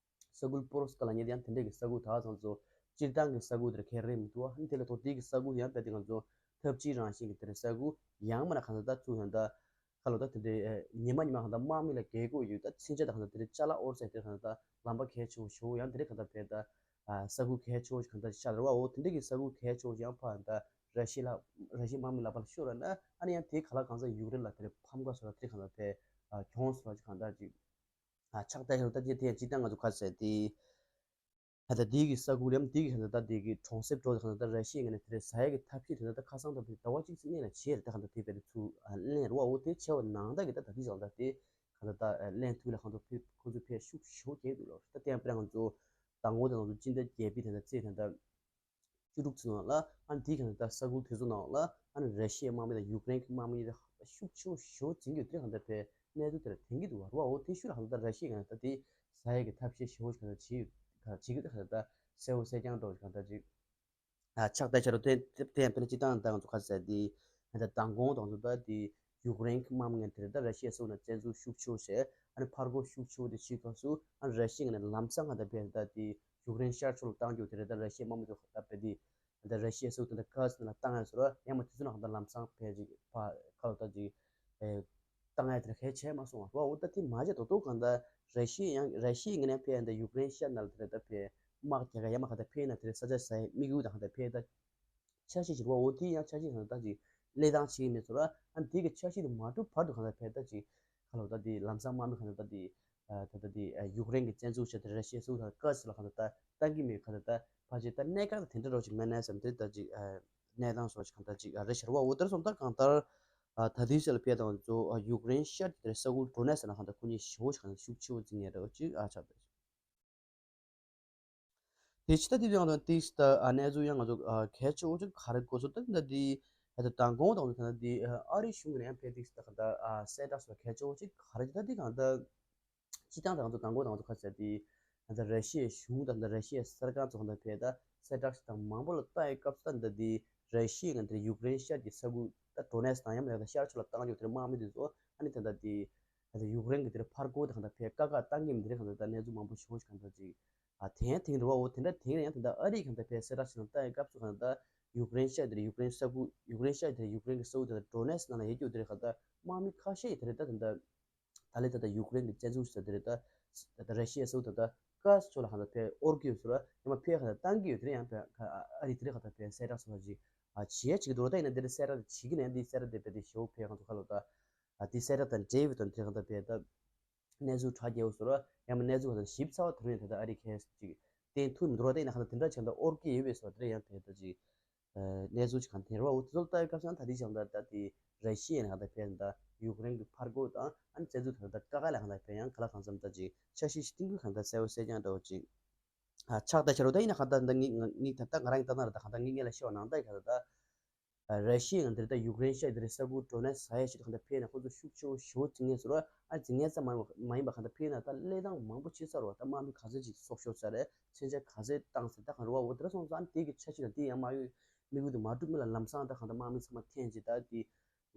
ས་ཁུལ་པོ་རོ་སི་ཀ་ལ་ཉེ་དེ་ཡང་དེ་འདྲས་ཀྱི་ས་ཁུལ་ད་ཚང་ཚོ་སྤྱིར་བཏང་གི་ས་ཁུལ་དེར་ཁེ་རེ་མི་འདུག་བ། ཨ་ནི་དེ་ལས་ཐོག་དེ་གི་ས་ཁུལ་ཡང་རྦད་དེ་ང་ཚོ་ཐབས་ཇུས་རང་བཞིན་གྱི་དེར་ས་ཁུལ་ཡང་མིན་ན་གང་ལྟར་ད་ཚུར་ཡང་ད་ཁ་ལོ་ད་དེ་འདྲའི་ཉི་མ་ཉི་མ་གང་ལྟར་དམག་མི་ལ་རྒས་གོ་ཡོད་ད་ཚིན་ཆ་ད་གང་ལྟར་དེ་འདྲའི་ཅ་ལག་དབོར་ས་དེ་གང་ལྟར་ལམ་པ་གལ་ཆེ་བོ་ཞིག་ཡང་དེ་འདྲའི་གང་ལྟར་བས་ད་ས་ཁུལ་གལ་ཆེ་བོ་ཞིག་གང་ལྟར་ཤར་རེད་བ། འོ་དེ་འདྲས་ཀྱི་ས་ཁུལ་གལ་ཆེ་བོ་ཞིག་ཡང་ཕར་ད་ར་ཤི་ལ་ར་ཤི་དམག་མི་ལ་ཕར་ཤོར་ར་ན་ཨ་ནི་ཡང་དེ་ག་ལ་གང་ས་ཡུཀ་རེན་ལ་དེ་འདྲའི་ཕམ་ཁ་བཟོ་ར་དེ་གང་ལྟར་བས་གྱོང་སོགས་ཅིག་གང་ལྟར་ཅིག་ཨ་ཆགས་བསྡད་ཡོད་ད་དེ་དེ་ཡང་སྤྱིར་བཏང་ང་ཚོ་ག་ཚོད་དེ། ད་ལྟ་དེ་གི་ས་ཁུལ་ལ་ཡང་དེ་གི་ད་ལྟ་དེ་གི་གྲོང་གསེབ་འགྲོ་ད་ད་ལྟ་ར་ཤི་ཡའི་ངོས་ནས་དེ་རེད་ཟ་ཡ་གི་ཐབས་ཤེས་དེ་ད་ལྟ་ཁ་སང་ད་ཟླ་བ་གཅིག་ཙམ་སྔོན་ལ་བྱས་རེད། ད་ག་ད་དེ་བས་ཚུར་ལེན་རེད་བ། འོ་དེ་བྱས་པ་ནང་ད་གི་ད་ད་དེ་ཞག་ད་དེ་ག་ད་ད་ལེན་ཐུབ་ལ་གང་ཐུབ་ཕེ་ཁོ་ཚོས་ཕེ་ཤུགས་ཞེ་པོ་རྒྱག་འདུག་ལ། ད་དེ་ཡང་དཔེར་ན་ང་ཚོ་མདང་དགོང་ད་ང་ཚོ་སྤྱི་ཟླ་བརྒྱད་པའི་ད་ལྟ་ཚེས་ད་ལྟ་བཅུ་དྲུག་ཚེས་ནང་ལ་ཨ་ནི་དེའི་གང་ལྟར་ས་ཁུལ་དེ་ཚོ་ནང་ལ་ཨ་ནི་ར་ཤི་ཡའི་དམག་མི་དང་ཡུཀ་རེན་གྱི་དམག་མི་གཉིས་ལ་ཤུགས་ཆེ་བོ་ཞེ་པོ་འཛིང་གི་ཡོད། དེ་གང་ལྟར་བས་གནས་ཚུལ་དེ་ལ་དེང་གི་འདུག་བ། རུ་བ་འོ་དེ་ཤུལ་ལ་གང་ལྟར་ར་ཤི་ཡ་གང་ལྟར་དེ་ཟ་ཡ་གི་ཐབས་ཤེས་ཞེ་པོ་ཞིག་གང་ལྟར་བྱེད་ཡོད་གང་ལྟར་བྱེད་ཀྱི་འདུག་གང་ལྟར་གསལ་བོ་གསལ་རྐྱང་འགྲོ་གང་ལྟར་ཅིག་ཨ་ཆགས་བསྡད་ཤར་རུ་དེ་དེ་ཡང་དཔེར་ན་སྤྱིར་བཏང་ད་ང་ཚོ་ག་ཟེར་དེ་གང་ལྟར་མདང་དགོང་དང་ཚོ་ད་དེ་ཡུཀ་རེན་གྱི་དམག་མི་ངན་དེ་ལ་ད་ར་ཤི་ཡ་སོགས་ནས་བཙན་འཛུལ་ཤུགས་ཆེ་བོ་བྱས་ཨ་ནི་ཕར་རྒོལ་ཤུགས་ཆེ་བོ་དེ་བྱེད་སྐབས་སུ་ཨ་ནི་ར་ཤི་ཡ་ངན་ནས་ལམ་སང་གང་ལྟར་བས་ད་དེ། ཡུཀ་རེན་ཤར་ཕྱོགས་ལ་བཏང་རྒྱུ་དེ་རེད། ད་ར་ཤི་ཡའི་དམག་མི་ཚོ་ད་བས་དེ་ད་ར་ཤི་ཡའི་ས་ཁུལ་དེ་འདྲ་ཁ་སི་ནང་ལ་བཏང་ཡ་ཟེར་བ་ཡང་མ་དེ་ཚོ་ནང་ད་ལམ་སང་ཕལ་ཅིག་ཕ་ཁ་ལོ་ད་ཅིག་བཏང་ཡ་དེ་འདྲ་གལ་ཆེ་མ་སོང་བ། འོ་ད་དེ་མ་བྱས་ད་དུང་གང་ལྟར་ར་ཤི་ཡ་ཡང་ར་ཤི་ཡའི་ངོས་ནས་ཕལ་ཡང་ད་ཡུཀ་རེན་ཤར་ནང་ལ་དེ་རེད་ད་ཕལ་དམག་རྒྱག་ག་ཡང་མ་གང་ལྟར་ཕལ་ན་དེ་རེད་ས་ཆ་ཟ་ཡ་དམིགས་ཡུལ་དང་གང་ལྟར་ཕལ་ད་འཆར་གཞི་ཅིག་རེད་བ། འོ་དེ་ཡང་འཆར་གཞི་གང་ལྟར་ད་ཅིག་གནས་སྟངས་ཤིག་མེད་ཚོར་བ་ཨ་ནི་དེ་གི་འཆར་གཞི་དེ་མ་གྲུབ་བར་དུ་གང་ལྟར་ཕལ་ད་ཅིག་ཁ་ལོ་ད་དེ་ལམ་སང་དམག་མི་གང་ལྟར་ད་དེ། ད་ལྟ་དེ་ཡུཀ་རེན་གྱི་བཙན་འཛུལ་བྱས་ཏེ་ར་ཤི་ཡ་སུ་ད་བཀག་སྲིད་ལ་གང་ལྟར་ད་བཏང་གི་མེད། གང་ལྟར་ད་ཕལ་ཆེར་ད་གནད་འགག་དེ་འདྲ་རོགས་ཅིག་མེད་ན་བསམ་སྟེ་ད་ཅིག་གནས་སྟངས་སོགས་ཅིག་གང་ལྟར་ཅིག་རེད་ཤར་བ་འོ་དེར་སོང་ད་གང་ལྟར་ད་དུས་ཚོད་ལ་ཕེབས་དང་ཚོ་ཡུཀ་རེན་ཤར་གྱི་དེར་ས་ཁུལ་ཌོ་ནེ་སི་ལ་གང་ལྟར་ཁོ་གཉིས་ཞེ་པོ་ཅིག་གང་ལྟར་ཤུགས་ཆེ་བོ་འཛིང་ངེས་རེད་ཅིག་ཨ་ཆགས་པས། དེ་ཕྱི་ད་དེ་ཡང་དང་ཏིག་ད་གནས་ཚུལ་ཡང་ང་ཚོ་གལ་ཆེ་བོ་ཅིག་ག་རེ་གོ་སོང་ད་ད་དེ་ད་མདང་དགོང་དང་ད་དེ་ཨ་རི་གཞུང་ནས་ཡང་ཕེབས་ཏིག་ད་གང་ལྟར་གསལ་བསྒྲགས་སོགས་གལ་ཆེ་བོ་ཅིག་ག་རེ་ད་དེ་གང་ལྟར། སྤྱི་བཏང་དང་ང་ཚོ་དང་པོ་དང་ང་ཚོ་ཁ་ཟེར་དེ་ང་ཚོ་ར་ཤི་ཡའི་གཞུང་དང་འདི་ར་ཤི་ཡའི་གསར་ཁང་ཚོ་ཁ་འདི་ཕེབས་ད་གསལ་བསྒྲགས་ཤིག་དང་མང་པོ་ལ་ལྟ་ཡི་སྐབས་སུ་ད་འདི་དེ་ར་ཤི་ཡའི་ང་འདིར་ཡུཀ་རེན་ཤར་གྱི་ས་ཁུལ་ད་ཌོ་ནེ་སི་དང་ཡང་མིན་ད་ཤར་ཕྱོགས་ལ་བཏང་རྒྱུ་དེར་དམག་མི་དེ་ཚོ་ཨ་ནི་ད་ལྟ་དེ་ང་ཚོ་ཡུཀ་རེན་གྱི་དེར་ཕར་རྒོལ་དེ་ཁ་འདི་ཕེབས་ཀ་ཁ་བཏང་གི་མི་དེ་རེད། ཁ་འདི་ད་གནས་ཚུལ་མང་པོ་ཞེ་པོ་ཞིག་ཁ་འདི་ཅིག་ཨ་དེ་ཡང་དེང་རེད་བ། འོ་དེ་འདྲ་དེང་རེད། ཡང་ད་ལྟ་ཨ་རིའི་ཁ་འདི་ཕེབས་གསལ་བསྒྲགས་ཤིག་དང་ལྟ་ཡི་སྐབས་སུ་ཁ་འདི་ད་ཡུཀ་རེན་ཤར་དེར་ཡུཀ་རེན་ས་ཁུལ་ཡུཀ་རེན་ཤར་དེར་ཡུཀ་རེན་གྱི་ས་ཁུལ་དེ་ཌོ་ནེ་སི་ནང་ལ་ཡོད་རྒྱུ་དེ་རེད། ཁ་འདི་དམག་མི་ཁ་ཤས་ཡི་དེ་རེད་ད་ད་ད། ད་ལྟ་ད་ལྟ་ཡུཀ་རེན་གྱི་བཙན་འཛུལ་ཟེར་དེ་རེད་ད། ད་ལྟ་ར་ཤི་ཡ་སོགས་ད་ལྟ་ཀ་སི་ཕྱོགས་ལ་ཧ་ད་ཕེ་ཨོར་གི་ཡོད་ཟེར་བ་ཡང་མ་ཕེ་ཧ་ད་བཏང་གི་ཡོད་དེ་རེད། ཡང་ཕེ་ཨ་རི་དེ་རེད་ཧ་ད་ཕེ་གསལ་བསྒྲགས་སོགས་ཅིག་ཨ་བྱེད་ཅིག་འདུག་ད་ཡིན་ན་འདི་རེད་གསལ་བསྒྲགས་བྱེད་ཀྱི་ནས་འདི་གསལ་བསྒྲགས་དེ་ཕེ་དེ་ཞེ་པོ་ཕེ་གང་ཚོ་ཁ་ལོ་ད་ཨ་དེ་གསལ་བསྒྲགས་དང་འབྲེལ་བའི་དོན་དེ་རེད་ཧ་ད་ཕེ་ད་གནས་ཚུལ་དྲ་རྒྱས་པོ་ཟེར་བ་ཡང་མ་གནས་ཚུལ་ཧ་ད་ཞིབ་ཚགས་པ་དེ་རེད་ད་ད་ཨ་རི་ཁས་ཅིག་བསྟན་ཐུབ་མི་འདུག་ད་ཡིན་ན་ཧ་ད་དེ་འདྲ་བྱས་ད་ཨོར་གི་ཡོད་པའི་སོ་དེ་རེད་ཡང་ཕེ་ད་ཅིག་གནས་ཚུལ་ཅིག་གང་དེ་རེད་བ། འོ་དེ་ཚོ་ལ་ལྟ་བའི་སྐབས་སུ་ད་ལྟའི་ཆ་ལ་ད་ལྟ་དེ་ར་ཤི་ཡའི་ནང་ད་ཕེབས་ད་ཡུཀ་རེན་གྱི་ཕར་རྒོལ་དང་ཨ་ནི་བཙན་འཛུལ་དེ་ད་ཀ་ཁ་ལ་ཧ་ད་ཕེབས་ཡང་ག་ལ་གང་འཚམ་ད་ཅིག་འཆར་གཞི་ཞིག་བཏིང་དགོས་གང་ད་གསལ་བོ་གསལ་རྐྱང་འདྲ་བོ་ཅིག་ཨ་ཆགས་ད་ཆ་རོ་ད་ཡིན་ན་གང་ད་ད་ངིག་ངིག་ད་ད་ང་རང་གི་ལྟ་སྟངས་རེད། ད་གང་ད་ངིག་ངེད་ལ་ཤེས་བ་ནང་ད་གང་ད་ད་ར་ཤི་ཡའི་ནང་དེ་ད་ཡུཀ་རེན་ཤར་དེ་རེད་ས་ཁུལ་ཌོ་ནེ་སི་ཟ་ཡ་ཞིག་གང་ད་ཕེབས་ན་ཁོ་ཚོ་ཤུགས་ཆེ་བོ་ཞེ་པོ་འཛིང་ངེས་ཟེར་བ། ཨ་འཛིང་ངེས་ཙམ་མ་ཡིན་པ་མ་ཡིན་པ་གང་ད་ཕེབས་ན་ད་གླེང་སྟངས་མང་པོ་བྱེད་ས་རེད་བ། ད་དམག་མི་ག་ཚོད་ཅིག་སྲོག་ཤོར་ས་རེད། མཚོན་ཆ་ག་ཚད་བཏང་ཟེར་ད་གང་རུ་བ། འོ་དེ་འདྲ་སོང་ཙང་དེ་གི་འཆར་གཞི་དང་དེ་ཡང་མ་ཡོད་དམིགས་ཡུལ་དེ་མ་འགྲུབ་མི་ལ་ལམ་སང་ད་གང་ད་དམག་མི་ཚང་མ་འཐེན་ཅིག་ད་དེ་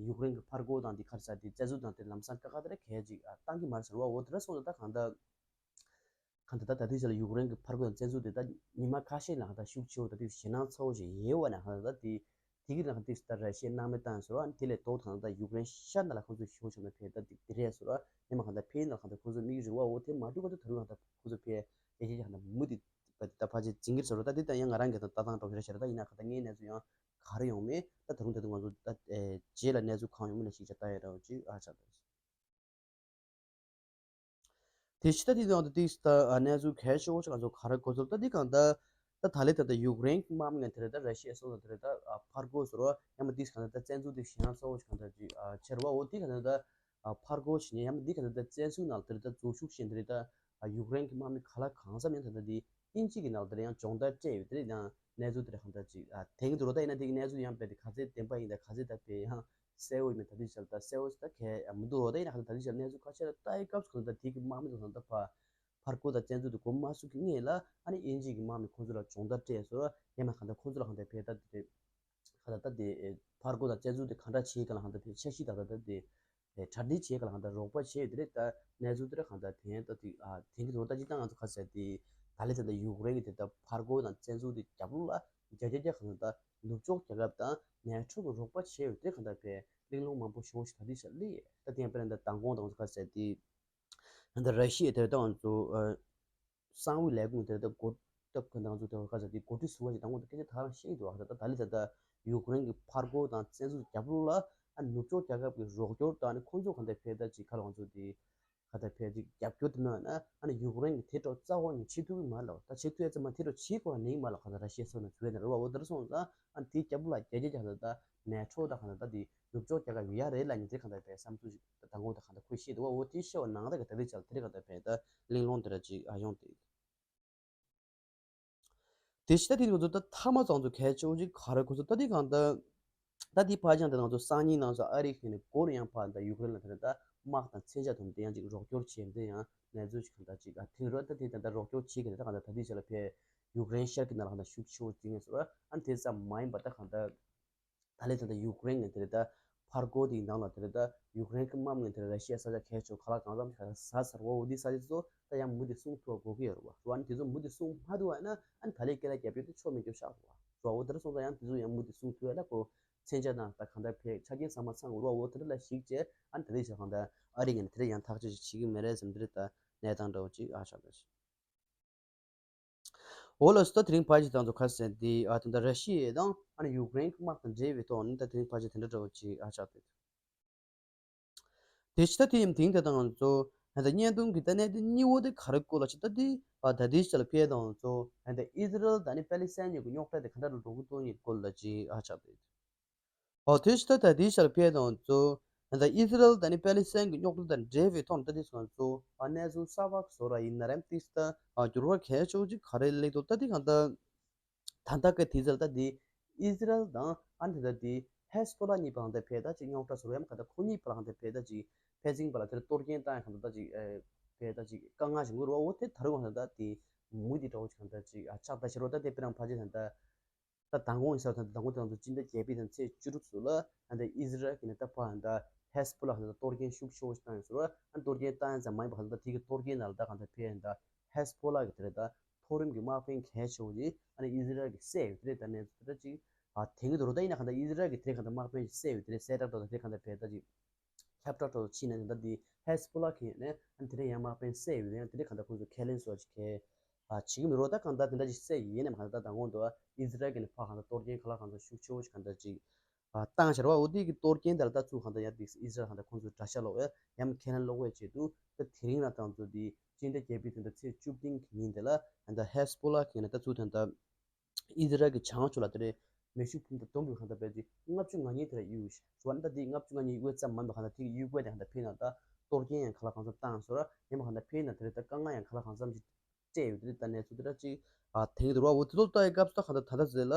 ཡུཀ་རེན་གྱི་ཕར་རྒོལ་དང་དེ་ག་རེ་ཟེར་དེ་བཙན་འཛུལ་དང་དེ་ལམ་སང་ཀ་ཁ་དེ་ར་གས་ཅིག་བཏང་གི་མ་རེད་ཟེར་བ། འོ་དེ་འདྲ་སོང་ཙང་ད་གང་ད་གང་ད་ད་ད་དུས་ཚོད་ལ་ཡུཀ་རེན་གྱི་ཕར་རྒོལ་དང་བཙན་འཛུལ་དེ་ད་ཉི་མ་ཁ་ཤས་ལ་གང་ད་ཤུགས་ཆེ་བོ་ད་དུས་ཞེད་སྣང་ཚ་བོ་ཞིག་ཡོད་བ་ན་གང་ད་ད་དེ་དེ་གི་ནང་དུས་ད་ར་ཤི་ཡ་སྣང་མེད་བཏང་ཟེར་བ། དེ་ལས་ལྡོག་ད་གང་ད་ད་ཡུཀ་རེན་ཤར་ནང་ལ་ཁོང་ཚོས་ཤུགས་ཆེ་ན་ཕེ་ད་དེ་རེད་ཟེར་བ། ཉི་མ་གང་ད་ཕེ་ནང་ལ་གང་ད་ཁོང་ཚོ་དམིགས་ཡུལ་རེད་བ། འོ་དེ་མ་འགྲུབ་གང་ད་ད་རུང་གང་ད་ཁོང་ཚོ་ཕེ་ཡ་ཡ་ཡ་གང་ད་མུ་མཐུད་ད་ད་ཕལ་ཆེར་འཛིང་གི་རེད་ཟེར་བ། ད་དེ་ད་ཡང་ང་རང་གི་ད་ལྟ་སྟངས་འགྲོ་གི་རེད་ཤག་ད་ཡིན་ན་གང་ད་ངའི་གནས་ཚུལ་ཡང་ག་རེ་ཡོང་མེད། ད་ད་རུང་ད་དུང་ང་ཚོ་ད་རྗེས་ལ་གནས་ཚུལ་གང་ཡོང་མིན་ལ་ཞིབ་ཆ་ལྟ་ཡ་རེད་བ་ཅིག་ཨ་ཆགས་ད། དེ་ཕྱི་ད་དེ་དང་དེ་ད་གནས་ཚུལ་གལ་ཆེ་བོ་ཞིག་ང་ཚོ་ག་རེ་གོ་ཚུལ་ད་དེ་གང་ད་ད་ད་ལེ་ད་ད་ཡུཀ་རེན་དམག་མི་ང་དེ་རེད་ད་ར་ཤི་ཡ་སོགས་ད་དེ་རེད་ད་ཕར་རྒོལ་ཟེར་བ་ཡང་མ་དེ་གང་ད་ད་བཙན་འཛུལ་དེ་ཞེད་སྣང་ཚ་བོ་ཞིག་གང་ད་ཅིག་ཆེ་རེད་བ། འོ་དེ་གང་ད་ད་ཕར་རྒོལ་བྱེད་ཉེན་ཡང་མ་དེ་གང་ད་ད་བཙན་འཛུལ་ནང་དེ་རེད་ད་འཛུལ་ཞུགས་བྱེད་དེ་རེད་ད་ཡུཀ་རེན་གྱི་དམག་མི་ག་ལ་གང་འཚམ་ཡང་ད་ད་དེ་དབྱིན་ཇི་གི་ནང་དེ་རེད་ཡང་སྦྱོང་བརྡར་སྤྲད་ཡོད་དེ་རེད་ཡང་གནས་ཚུལ་དེ་རེད་གང་ད་ཅིག་དེང་གི་འདུག་རོ་ད་ཡིན་ན་དེ་གི་གནས་ཚུལ་ཡང་དཔེ་དེ་ག་ཚད་བདེན་པ་ཡིན་ད་ག་ཚད་ད་དཔེ་ཡང་། གསལ་བོ་ཡིན་ན་ད་དུས་ཆར་ད་གསལ་བོ་ད་གས་མི་འདུག་རོ། ད་ཡིན་ན་ད་དུས་ཆར་གནས་ཚུལ་ཁ་ཤས་ལ་ལྟ་ཡི་སྐབས་སུ་ད་དེ་གི་དམག་མི་དང་ད་ཕ་ཕར་རྒོལ་དང་བཙན་འཛུལ་དེ་འགོ་མ་ཚུགས་ཀྱི་སྔོན་ལ་ཨ་ནི་དབྱིན་ཇི་གི་དམག་མི་ཁོ་ཚོ་ལ་སྦྱོང་བརྡར་སྤྲད་སོ་ཡང་ན་གང་ལྟར་ཁོ་ཚོ་ལ་གང་ལྟར་ཕེ་ད་དེ་ག་ད་ད་དེ་ཕར་རྒོལ་དང་བཙན་འཛུལ་དེ་ག་འདྲ་བྱེད་ག་ལ་གང་ལྟར་ཕེ་འཆར་གཞི་ད་ད་ད་དེ་གྲ་སྒྲིག་བྱེད་ག་ལ་གང་ལྟར་རོགས་པ་བྱེད་དེ་རེད། ད་གནས་ཚུལ་དེ་རེད་གང་ལྟར་དེ་ད་དེ་ཨ་དེང་གི་ལོ་ད་ཅི་ད་ང་ཚོ་ཁ་ཟེར་དེ་ད་ལེ་ད་ད་ཡུཀ་རེན་གི་དེ་ད་ཕར་རྒོལ་དང་བཙན་འཛུལ་དེ་རྒྱབ་ལོགས་ལ་རྒྱ་རྒྱ་རྒྱ་གང་ལྟར་ནུབ་ཕྱོགས་རྒྱལ་ཁབ་དང་ནེ་ཊོ་གི་རོགས་པ་བྱས་ཡོད་དེ་གང་ལྟར་ཕེ་གླེང་སློང་མང་པོ་ཞེ་པོ་ཞིག་ད་ལྟའི་ཆར་སླེབས་ཡོད། ད་དེ་ཡང་དཔེར་ན་ད་མདང་དགོང་དང་ཁ་ཟེར་དེ་ད་ལྟ་ར་ཤི་ཡའི་དེ་ད་ང་ཚོ་གསང་བའི་ལས་ཁུངས་དེ་ད་འགོ་སྟབས་ཀྱི་ང་ཚོ་དེ་ཁ་ཟེར་དེ་འགོ་ཁྲིད་ཟུར་པ་ཞིག་མདང་དགོང་དུ་སྐད་ཆ་ད་རང་བཤད་ཀྱི་འདུག་ད་ད་ལྟ་ད་ལྟ་ཡུཀ་རེན་གྱི་ཕར་རྒོལ་དང་བཙན་འཛུལ་རྒྱབ་ལོགས་ལ་ཨ་ནུབ་ཕྱོགས་རྒྱལ་ཁབ་ཀྱི་རོགས་སྐྱོར་དང་ཨ་ནི་ཁོང་ཚོ་གང་ལྟར་ཕེ་ད་ཅིག་ཁ་ལ་ང་ཚོ་དེ་ཁ་ད་ཕལ་ཆེར་རྒྱབ་སྐྱོར་དེ་མེད་ན་ཨ་ནི་ཡུཀ་རེན་གྱི་དེ་འཕྲོ་རྩ་བ་ནས་བྱེད་ཐུབ་ཀྱི་མ་རེད་ལ། ད་བྱེད་ཐུབ་ཡ་ཙམ་མ་དེ་འཕྲོ་བྱེད་དགོས་ནི་མ་ལ་གང་ལྟར་ར་ཤི་ཡ་སོགས་ནས་བཟོས་ནས་རེད་བ། འོ་དེར་སོང་ཙང་ཨ་ནི་དེའི་རྒྱབ་ལ་རྒྱ་རྒྱ་རྒྱ་ད་ད་ནེ་ཊོ་ད་གང་ལྟར་ད་དེ་ནུབ་ཕྱོགས་རྒྱལ་ཁབ་ཡོད་ཡ་རེད་ལ་ནི་དེ་གང་ལྟར་བསམ་ཚུལ་ད་དང་པོ་ད་གང་ལྟར་ཁོས་བཤད་འདུག་བ། འོ་དེ་བཤད་པ་ནང་ལྟར་གི་ད་དེ་ཆ་ལ་དེ་རེད་གང་ལྟར་བས་ད་གླེང་སློང་དེ་ར་ཅིག་ཨ་ཡོང་དེ། དེ་ཕྱི་ད་དེ་ང་ཚོ་ད་མཐའ་མ་ཙང་ཚོ་གལ་ཆེ་བོ་ཅིག་ག་རེ་གོ་ཚོ་ད་དེ་གང་ལྟར། ད་དེ་ཕར་ཅང་དེ་ང་ཚོ་སང་ཉིན་ནང་ཚོ་ཨ་རི་ཁེ་ནས་སྒོར་ཡང་ཕར་ད་ཡུཀ་རེན་ལ་དེ་རེད་ད་དམག་དང་མཚོན་ཆ་དུམ་དེ་ཡང་ཅིག་རོགས་སྐྱོར་བྱས་འདི་ཡང་གནས་ཚུལ་ཅིག་གང་ལྟར་ཅིག་ཨ་ཐེངས་རོ་ད་དེ་ད་ལྟ་རོགས་སྐྱོར་བྱེད་གི་རེད། ད་གང་ལྟར་ད་དེ་ཆ་ལ་ཕེ་ཡུཀ་རེན་ཤར་གི་ནང་ལ་གང་ལྟར་ཤུགས་ཆེ་བོ་བྱེད་ངེས་སོ་ཨ་དེ་ཙམ་མ་ཡིན་པ་ད་གང་ལྟར། ད་ལས་ད་ལྟ་ཡུཀ་རེན་ནས་དེ་རེད་ད་ཕར་རྒོལ་དེའི་ནང་ལ་དེ་རེད་ད་ཡུཀ་རེན་གྱི་དམག་མི་དེ་རེད་ར་ཤི་ཡ་ས་ཆ་གལ་ཆེ་ག་ལ་གང་འཚམ་ཞིག་ཟ་ཚར་བ། འོ་འདི་ས་ཆ་ཚོ་ད་ཡང་མུ་མཐུད་སྲུང་ཐུབ་པ་དགོས་ཀྱི་ཡོད་རེད་བ། རེད་བ། ཨ་ནི་དེ་ཚོ་མུ་མཐུད་སྲུང་མ་ཐུབ་པ་ཡིན་ན་ཨ་ནི་ད་ལས་སྐད་ལ་རྒྱབ་ཡོད་དེ་ཆོ་མེད་རྒྱུ་ཤག་རེད་བ། རེད་བ། འོ་དེ་ར་སོང་ཙང་ཡང་དེ་ཚོ་ཡང་མུ་མཐུད་སྲུང་ཐུབ་ཡ་ལ་ཁོ་མཚོན་ཆ་དང་ད་གང་ལྟར་ཕེ་ཆ་རྐྱེན་ཚང་མ་ཚང་དགོས་རེད་བ། འོ་དེ་འདྲ་ལ་གཞིགས་བྱས་ཨ་ནི་ད་ལས་ཆ་གང་ལྟར་ཨ་རི་ངོས་ནས་དེ་འདྲ་ཡང་ཐག་གཅོད་ཅིག་བྱེད་ཀྱི་མེད་རེད་བསམ། དེ་རེད་ད་གནས་སྟངས་འདྲ་བོ་ཅིག་ཨ་ཆགས་ད་ཅིག་འོ་ལགས་སོ། ད་དེ་རིང་ཕལ་ཆེར་ད་ང་ཚོ་ཁ་གསལ་འདི་ཨ་ད་ད་ར་ཤི་ཡ་དང་ཨ་ནི་ཡུཀ་རེན་གྱི་དམག་དང་འབྲེལ་བའི་ཐོག་ནས་ད་དེ་རིང་ཕལ་ཆེར་དེ་འདྲ་འདྲ་བོ་ཅིག་ཨ་ཆགས་ཏེ། དེ་ཕྱི་ད་དེ་ཡིན་དེང་ད་ད་ང་ཚོ་ ཨ་ད་བརྙན་ཐུང་གི་ད་གནད་དོན་གཉིས་པོ་དེ་ག་རེ་སྐོར་ལ་ཅིག་ད་དེ་ཨ་ད་དེ་ཞིག་ལ་ཕེབས་དང་ཚོ་ཨ་ད་ཨི་ཟི་རལ་ད་ནི་པེ་ལི་སི་ཐན་གཉིས་ཀྱི་རྙོག་དྲ་དེ་ག་འདྲ་ལ་འགྲོ་གི་འདུག་ནི་སྐོར་ལ་ཅིག་ཨ་ཆགས་ཏེ། ཨོ་དེ་ཞིག་ད་ད་དེ་ཞིག་ལ་ཕེབས་དང་ཚོ་ཨ་ད་ཨི་ཟི་རལ་ད་ནི་པེ་ལི་སི་ཐན་གྱི་རྙོག་དྲ་དང་འབྲེལ་བའི་ཐོག་ནས་ད་དེ་སོང་ཚོ་ཨ་གནས་ཚུལ་གསར་པ་བཟོ་ར་ཡིན་ན་རེམ་ཏིག་ད་ཨ་འགྱུར་བ་གལ་ཆེ་བོ་ཅིག་ག་རེ་སླེབས་འདུག་ད་དེ་གང་ད། ད་ལྟ་གི་དུས་ཚོད་ལ་ད་དེ་ཨི་ཟི་རལ་དང་ཨ་ནི་ད་དེ་ཧེ་སི་བྷོ་ལ་གཉིས་བར་ལ་ད་ཕེབས་ད་ཅིག་རྙོག་དྲ་བཟོ་ར་ཡམ་ག་ད་ཁོ་གཉིས་བར་ལ་ད་ཕེབས་ད་ཅིག་ཕན་ཚུན་བར་ལ་དེར་གཏོར་སྐྱོན་བཏང་ཡ་ག་ད་ད་ཅིག་ཕེབས་ད་ཅིག་དཀའ་ངལ་ཞིག་འགོར་བ་འོ་དེ་ད་རུང་ག་ད་ད་དེ་མུ་མཐུད་འདྲ་བོ་ཅིག་ག་ད་ཅིག་ཨ་ཆགས་ད་ཤར་བ་ད་དེ་དཔེ་རང་ཕལ་ཆེར་ད་ད་ད་མདང་དགོང་ཡིན་ས་ད་མདང་དགོང་དེ་ང་ཚོ་སྤྱི་ཟླ་བརྒྱད་པའི་ད་ཚེས་བཅུ་དྲུག་ཚོ་ལ་ཨ་ད་ཨི་ཟི་རལ་གྱི་ནི་ད་ཕར་ད་ཧེ་སི་བྷོ་ལ་ག་ད་གཏོར་སྐྱོན་ཤུགས་ཆེ་བོ་ཞིག་བཏང་ཡོད་ཟེར་བ་ཨ་གཏོར་སྐྱོན་བཏང་ཡ་ཙམ་མ་ཡིན་པ་ག་ད་ད་དེ་གི་གཏོར་སྐྱོན་ནང་ལ་ད་ག་ད་ཕེབས་ཡ་ད་ཧེ་སི་བྷོ་ལ་གི་དེ་རེད་ད། མཐོ་རིམ་གྱི་དམག་དཔོན་གལ་ཆེ་བོ་ཅིག་ཨ་ནི་ཨི་ཟི་རལ་གྱིས་བསད་ཡོད་དེ་རེད། ད་གནས་ཚུལ་དེ་འདྲ་ཅིག་ཨ་དེང་གི་དུས་ད་ཡིན་ན་གང་ལྟར་ཨི་ཟི་རལ་གྱིས་དེ་གང་ལྟར་དམག་དཔོན་ཞིག་བསད་ཡོད་དེ་རེད། གསལ་བསྒྲགས་ཐོག་ད་དེ་གང་ལྟར་བས་ད་ཅིག་ཁྱབ་བསྒྲགས་ཐོག་ཕྱིན་ནས་ད་འདི་ཧེ་སི་བྷོ་ལ་གིས་ནས་ཨ་ནི་དེ་འདྲ་ཡང་དམག་དཔོན་བསད་ཡོད་དེ་ཡང་དེ་འདྲ་གང་ལྟར་ཁོང་ཚོ་ཁས་ལེན་བཟོ་ཅིག་གལ་ཨ་བྱེད་ཀྱི་མི་རོགས། ད་གང་ལྟར་དེ་འདྲ་ཅིག་བསད་ཡིན་ནམ་གང་ལྟར་ད་མདང་དགོང་དུ་ཨི་ཟི་རལ་གྱིས་ནས་ཕར་གང་ལྟར་གཏོར་སྐྱོན་ག་ལ་གང་ལྟར་ཤུགས་ཆེ་བོ་ཞིག་གང་ལྟར་ཅིག་ཨ་བཏང་ཤར་བ་འོ་དེ་གི་གཏོར་སྐྱོན་དེ་ལ་ད་ཚུར་གང་ལྟར་ཡང་དེ་ཨི་ཟི་རལ་གང་ལྟར་ཁོང་ཚོས་དགྲ་ཤ་སློག་པའི་ཡང་ཁས་ལེན་སློག་པའི་ཆེད་དུ་ད་དེ་རིང་ལ་ད་ང་ཚོ་དེ་སྤྱི་ཟླ་བརྒྱད་པའི་དེ་འདྲ་ཚེས་བཅུ་བདུན་གྱི་ཉིན་དེ་ལ་ད་ཧེ་སི་བྷོ་ལ་གིས་ནས་ད་ཚུར་ད་ལྟ་ཨི་ཟི་རལ་གྱི་བྱང་ཕྱོགས་ལ་དེ་རེད་མེ་ཤུགས་འཕུར་མདའ་བསྡོམས་པའི་གང་ལྟར་བས་ཀྱི་ལྔ་བཅུ་ང་གཉིས་དེ་ར་གཡུག་ཞུ་བ་ནི་ད་དེ་ལྔ་བཅུ་ང་གཉིས་གཡུག་པ་ཙམ་མ་ཡིན་པ་གང་ལྟར་དེ་གི་གཡུག་པ་དེ་གང་ལྟར་ཕེབས་ན་ད་གཏོར་སྐྱོན་ཡང་ག་ལ་གང་འཚམ་བཏང་སོང་ར་ཡིན་པ་གང་ལྟར་ཕེབས་ན་དེ་རེད་ད་དཀའ་ངལ་ཡང་ག་ལ་གང་འཚམ་ཅིག་སྤྲད་ཡོད་དེ་རེད། ད་གནས་ཚུལ་དེ་འདྲ་ཅིག་ཨ་དེང་དུ་ར་འོ་དེ་ཚོ་ལྟ་ཡི་སྐབས་སུ་ད་གང་ལྟར་ད་ལྟ་ཟེར་ལ་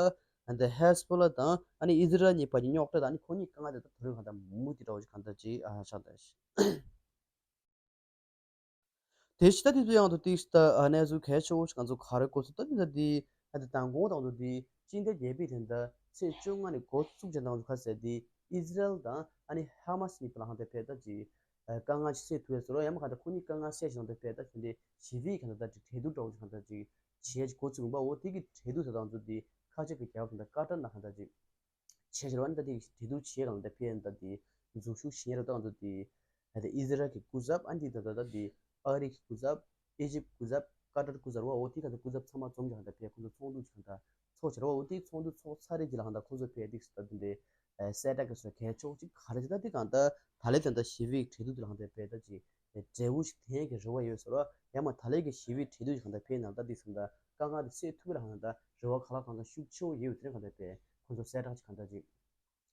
ཨ་འདི་ཧེ་སི་བྷོ་ལ་དང་ཨ་ནི་ཨི་ཟི་རལ་གཉིས་བར་གྱི་རྙོག་དྲ་དང་ཨ་ནི་ཁོ་གཉིས་དཀའ་ངལ་དེ་ད་དོ་རུང་གང་ལྟར་མུ་མཐུད་འདྲ་བོ་ཅིག་གང་ལྟར་ཅིག་ཨ་ཆགས་ད་ཤི། དེ་ཕྱི་ད་དེ་ཚོ་ཡང་དུ་ཏིག་ད་ཨ་གནས་ཚུལ་གལ་ཆེ་བོ་ཞིག་ང་ཚོ་ག་རེ་གོ་ཚུལ་ད་འདི་ད་འདི་ཨ་འདི་དང་གོང་དང་དུ་འདི་སྤྱི་ཟླ་བརྒྱད་པའི་དེ་ད་ཚེས་བཅོ་ལྔ་ནས་འགོ་བཙུགས་ཅན་དང་ཁ་གསལ་འདི་ཨི་ཟི་རལ་དང་ཨ་ནི་ཧ་མ་སི་གཉིས་བར་ལ་ཧང་དེ་ཕེབས་ད་ཅིག་དཀའ་ངལ་ཞིག་སེལ་ཐུབ་ཡས་ཟེར་རོ་ཡང་མ་གང་ལྟར་ཁོ་གཉིས་དཀའ་ངལ་སེལ་ཞིག་དང་དེ་ཕེབས་ད་དེ་འདི་ཞི་བའི་གང་ལྟར་ད་ཅིག་གྲོས་བསྡུར་འདྲ་བོ་ཅིག་གང་ལྟར་ཅིག་བྱེད་ཡས་ཅིག་འགོ་བཙུགས་རུང་པ་འོ་དེ་གི་གྲོས་བསྡུར་ད་དང་དུ་འདི་ཁ་ཆེ་གི་རྒྱལ་བ་དང་ད་ཀ་ཏར་ན་གང་ལྟར་ཅིག་བྱས་ཕྱིར་བ་ནི་ད་དེ་གྲོས་བསྡུར་བྱེད་གང་ལ་ད་ཕེབས་ཡིན་ད་དེ་འཛུལ་ཞུགས་ཤིང་ར་ཏང་དུ་དེ་ད་དེ་ཨི་ཟི་རལ་གྱི་སྐུ་ཚབ་ཨ་འདི་ད་ད་ད་དེ་ཨ་རི་གི་སྐུ་ཚབ་ཨི་ཇིབ་སྐུ་ཚབ་ཀ་ཏར་སྐུ་ཚབ་ར་འོ་དེ་ག་ད་སྐུ་ཚབ་ཚང་མ་འཛོམས་ཀྱང་ད་ཕེབས་ཁོང་ཚོ་ཚོགས་འདུ་ཅིག་གང་ད་ཚོགས་བྱས་ར་འོ་དེ་ཚོགས་འདུ་ཚོགས་ཚར་རེ་གྱི་ལ་གང་ད་ཁོང་ཚོ་ཕེབས་དེ་ད་དེ་འདི་གསལ་བསྒྲགས་ཀྱི་སོ་གལ་ཆོག་ཅིག་ག་རེ་ཅི་ད་དེ་གང་ད་ད་ལེ་ད་ད་ཞི་བའི་གྲོས་བསྡུར་དེ་ལ་གང་ད་ཕེབས་ད་ཅིག་འབྲས་བུ་ཞིག་ཐོན་གྱི་རེ་བ་ཡོད་ཟེར་བ་ཡང་མ་ད་ལེ་གི་ཞི་བའི་གྲོས་བསྡུར་ཅིག་གང་ད་ཕེབས་ན་ད་དེ་གང་ད་དཀའ་ངལ་དེ་སེལ་ཐུབ་པའི་ལ་གང་ད་རེ་བ་ག་ལ་གང་ད་ཤུགས་ཆེ་བོ་ཡོད་པའི་དེ་གང་ད་ཕེབས་ཁོང་ཚོ་གསལ་བསྒྲགས་ཅིག་གང་ད་ཅིག་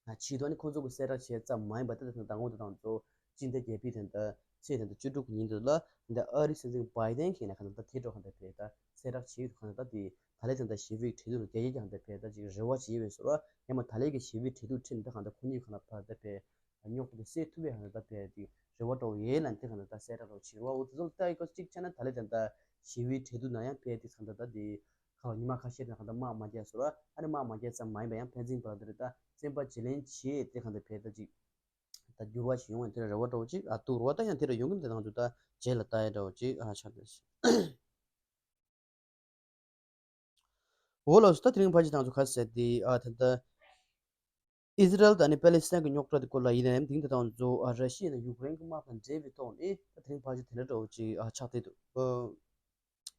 ཨ་ཕྱིས་དོན་ནི་ཁོང་ཚོ་གི་གསལ་བསྒྲགས་བྱས་ཙམ་མ་ཡིན་པ་ད་ད་ད་ངོ་དེ་དང་ཚོ་སྤྱི་ཟླ་བརྒྱད་པའི་དེ་ད་ཚེས་དེ་ད་བཅུ་དྲུག་གི་ཉིན་དུ་ལ་འདི་ཨ་རི་སྲིད་འཛིན་བྷའི་ཌེན་གྱིས་ན་གང་ད་ད་དེ་འགྲོ་གང་ད་ཕེབས་ད་གསལ་བསྒྲགས་བྱས་ཡོད་གང་ད་ད་དེ་ད་ལེ་དེ་ད་ཞི་བའི་གྲོས་བསྡུར་རྒྱ་ཡིག་གང་ད་ཕེབས་ད་ཅིག་རེ་བ་བྱས་ཡོད་ཟེར་བ་ཡང་མ་ད་ལེ་གི་ཞི་བའི་གྲོས་བསྡུར་ཁྲིད་ད་གང་ད་ཁོ་གཉིས་གང་ད་ཕར་ད་ཕེབས། རྙོག་དྲ་དེ་སེལ་ཐུབ་པའི་ཧ་ནས་ད་ཕེབས་ཏེ་རེ་བ་སྤྲོ་ཡས་ལན་དེ་ཧ་ནས་ད་གསལ་བསྒྲགས་རོགས་བྱེད་རོགས་འོ་དེ་ཚོ་ལྟ་ཡི་གོ་གཅིག་བྱས་ན་ད་ལེ་དེ་ད་ཞི་བའི་གྲོས་བསྡུར་ན་ཡང་ཕེབས་ཏེ་ཚང་ད་ད་དེ་ཁ་ཉི་མ་ཁ་ཤས་ནང་ད་དམག་མ་རྒྱག་ཟེར་བ་ཨ་ནི་དམག་མ་རྒྱག་ཙམ་མ་ཡིན་པ་ཡང་ཕན་ཚུན་བར་དེ་རེད་ད་བཙན་པ་བརྗེ་ལེན་བྱས་དེ་ཧ་ནས་ཕེབས་ད་ཅིག་ད་འགྱུར་བ་ཞིག་ཡོང་བ་དེ་རེ་བ་སྤྲོ་ཅིག་ཨ་ཏུ་རོ་ད་ཡང་དེ་རེ་ཡོང་གི་མི་དེ་དང་ཚོ་ད་རྗེས་ལ་ལྟ་ཡ་འདྲ་བོ་ཅིག་ཨ་ཆགས་ད་ཞིག་འོ་ལགས་སོ། ད་དེ་རིང་ཕལ་ཆེར་དང་ཚོ་ཁ་གསལ་ཏེ་ཨ་ད་ལྟ་ཨི་ཟི་རལ་དང་ནི་པེ་ལི་སི་ཐན་གྱི་རྙོག་དྲ་དེ་སྐོར་ལ་ཡིན་ནའང་དེང་དེ་དང་ཚོ་ཨ་ར་ཤི་ཡ་ནས་ཡུཀ་རེན་གྱི་དམག་དང་འབྲེལ་བའི་ཐོག་ནས་ད་དེ་རིང་ཕལ་ཆེར་དེ་འདྲ་འདྲ་བོ་ཅིག་ཨ་ཆགས་བསྡད་འདུག་ཨ་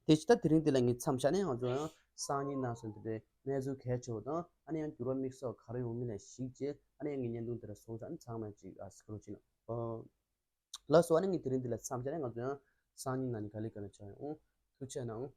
དེ་ཕྱི་ད་དེ་རིང་འདི་ལ་ངས་མཚམས་བཞག་ནས་ང་ཚོ་ཡང་སང་ཉིན་གནང་སོང་དེ་འདྲའི་གནས་ཚུལ་གལ་ཆེ་བ་དང་ཨ་ནི་ཡང་འགྱུར་བ་དམིགས་བསལ་ག་རེ་ཡོང་མིན་ལ་གཞིགས་བྱས་ཨ་ནི་ཡང་ངས་བརྙན་ཐུང་དེ་འདྲ་བཟོས་བཞག་ནས་ཚང་མས་ཅིག་ཨ་གཟིགས་རོགས་བྱེད་གནང་། ལགས་སོ། ཨ་ནི་ངས་དེ་རིང་འདི་ལ་མཚམས་བཞག་ནས་ང་ཚོ་ཡང་སང་ཉིན་ནང་ནས་ག་ལེ་ག་ལེ་བྱ་ཡོང་། ཐུགས་རྗེ་གནང་།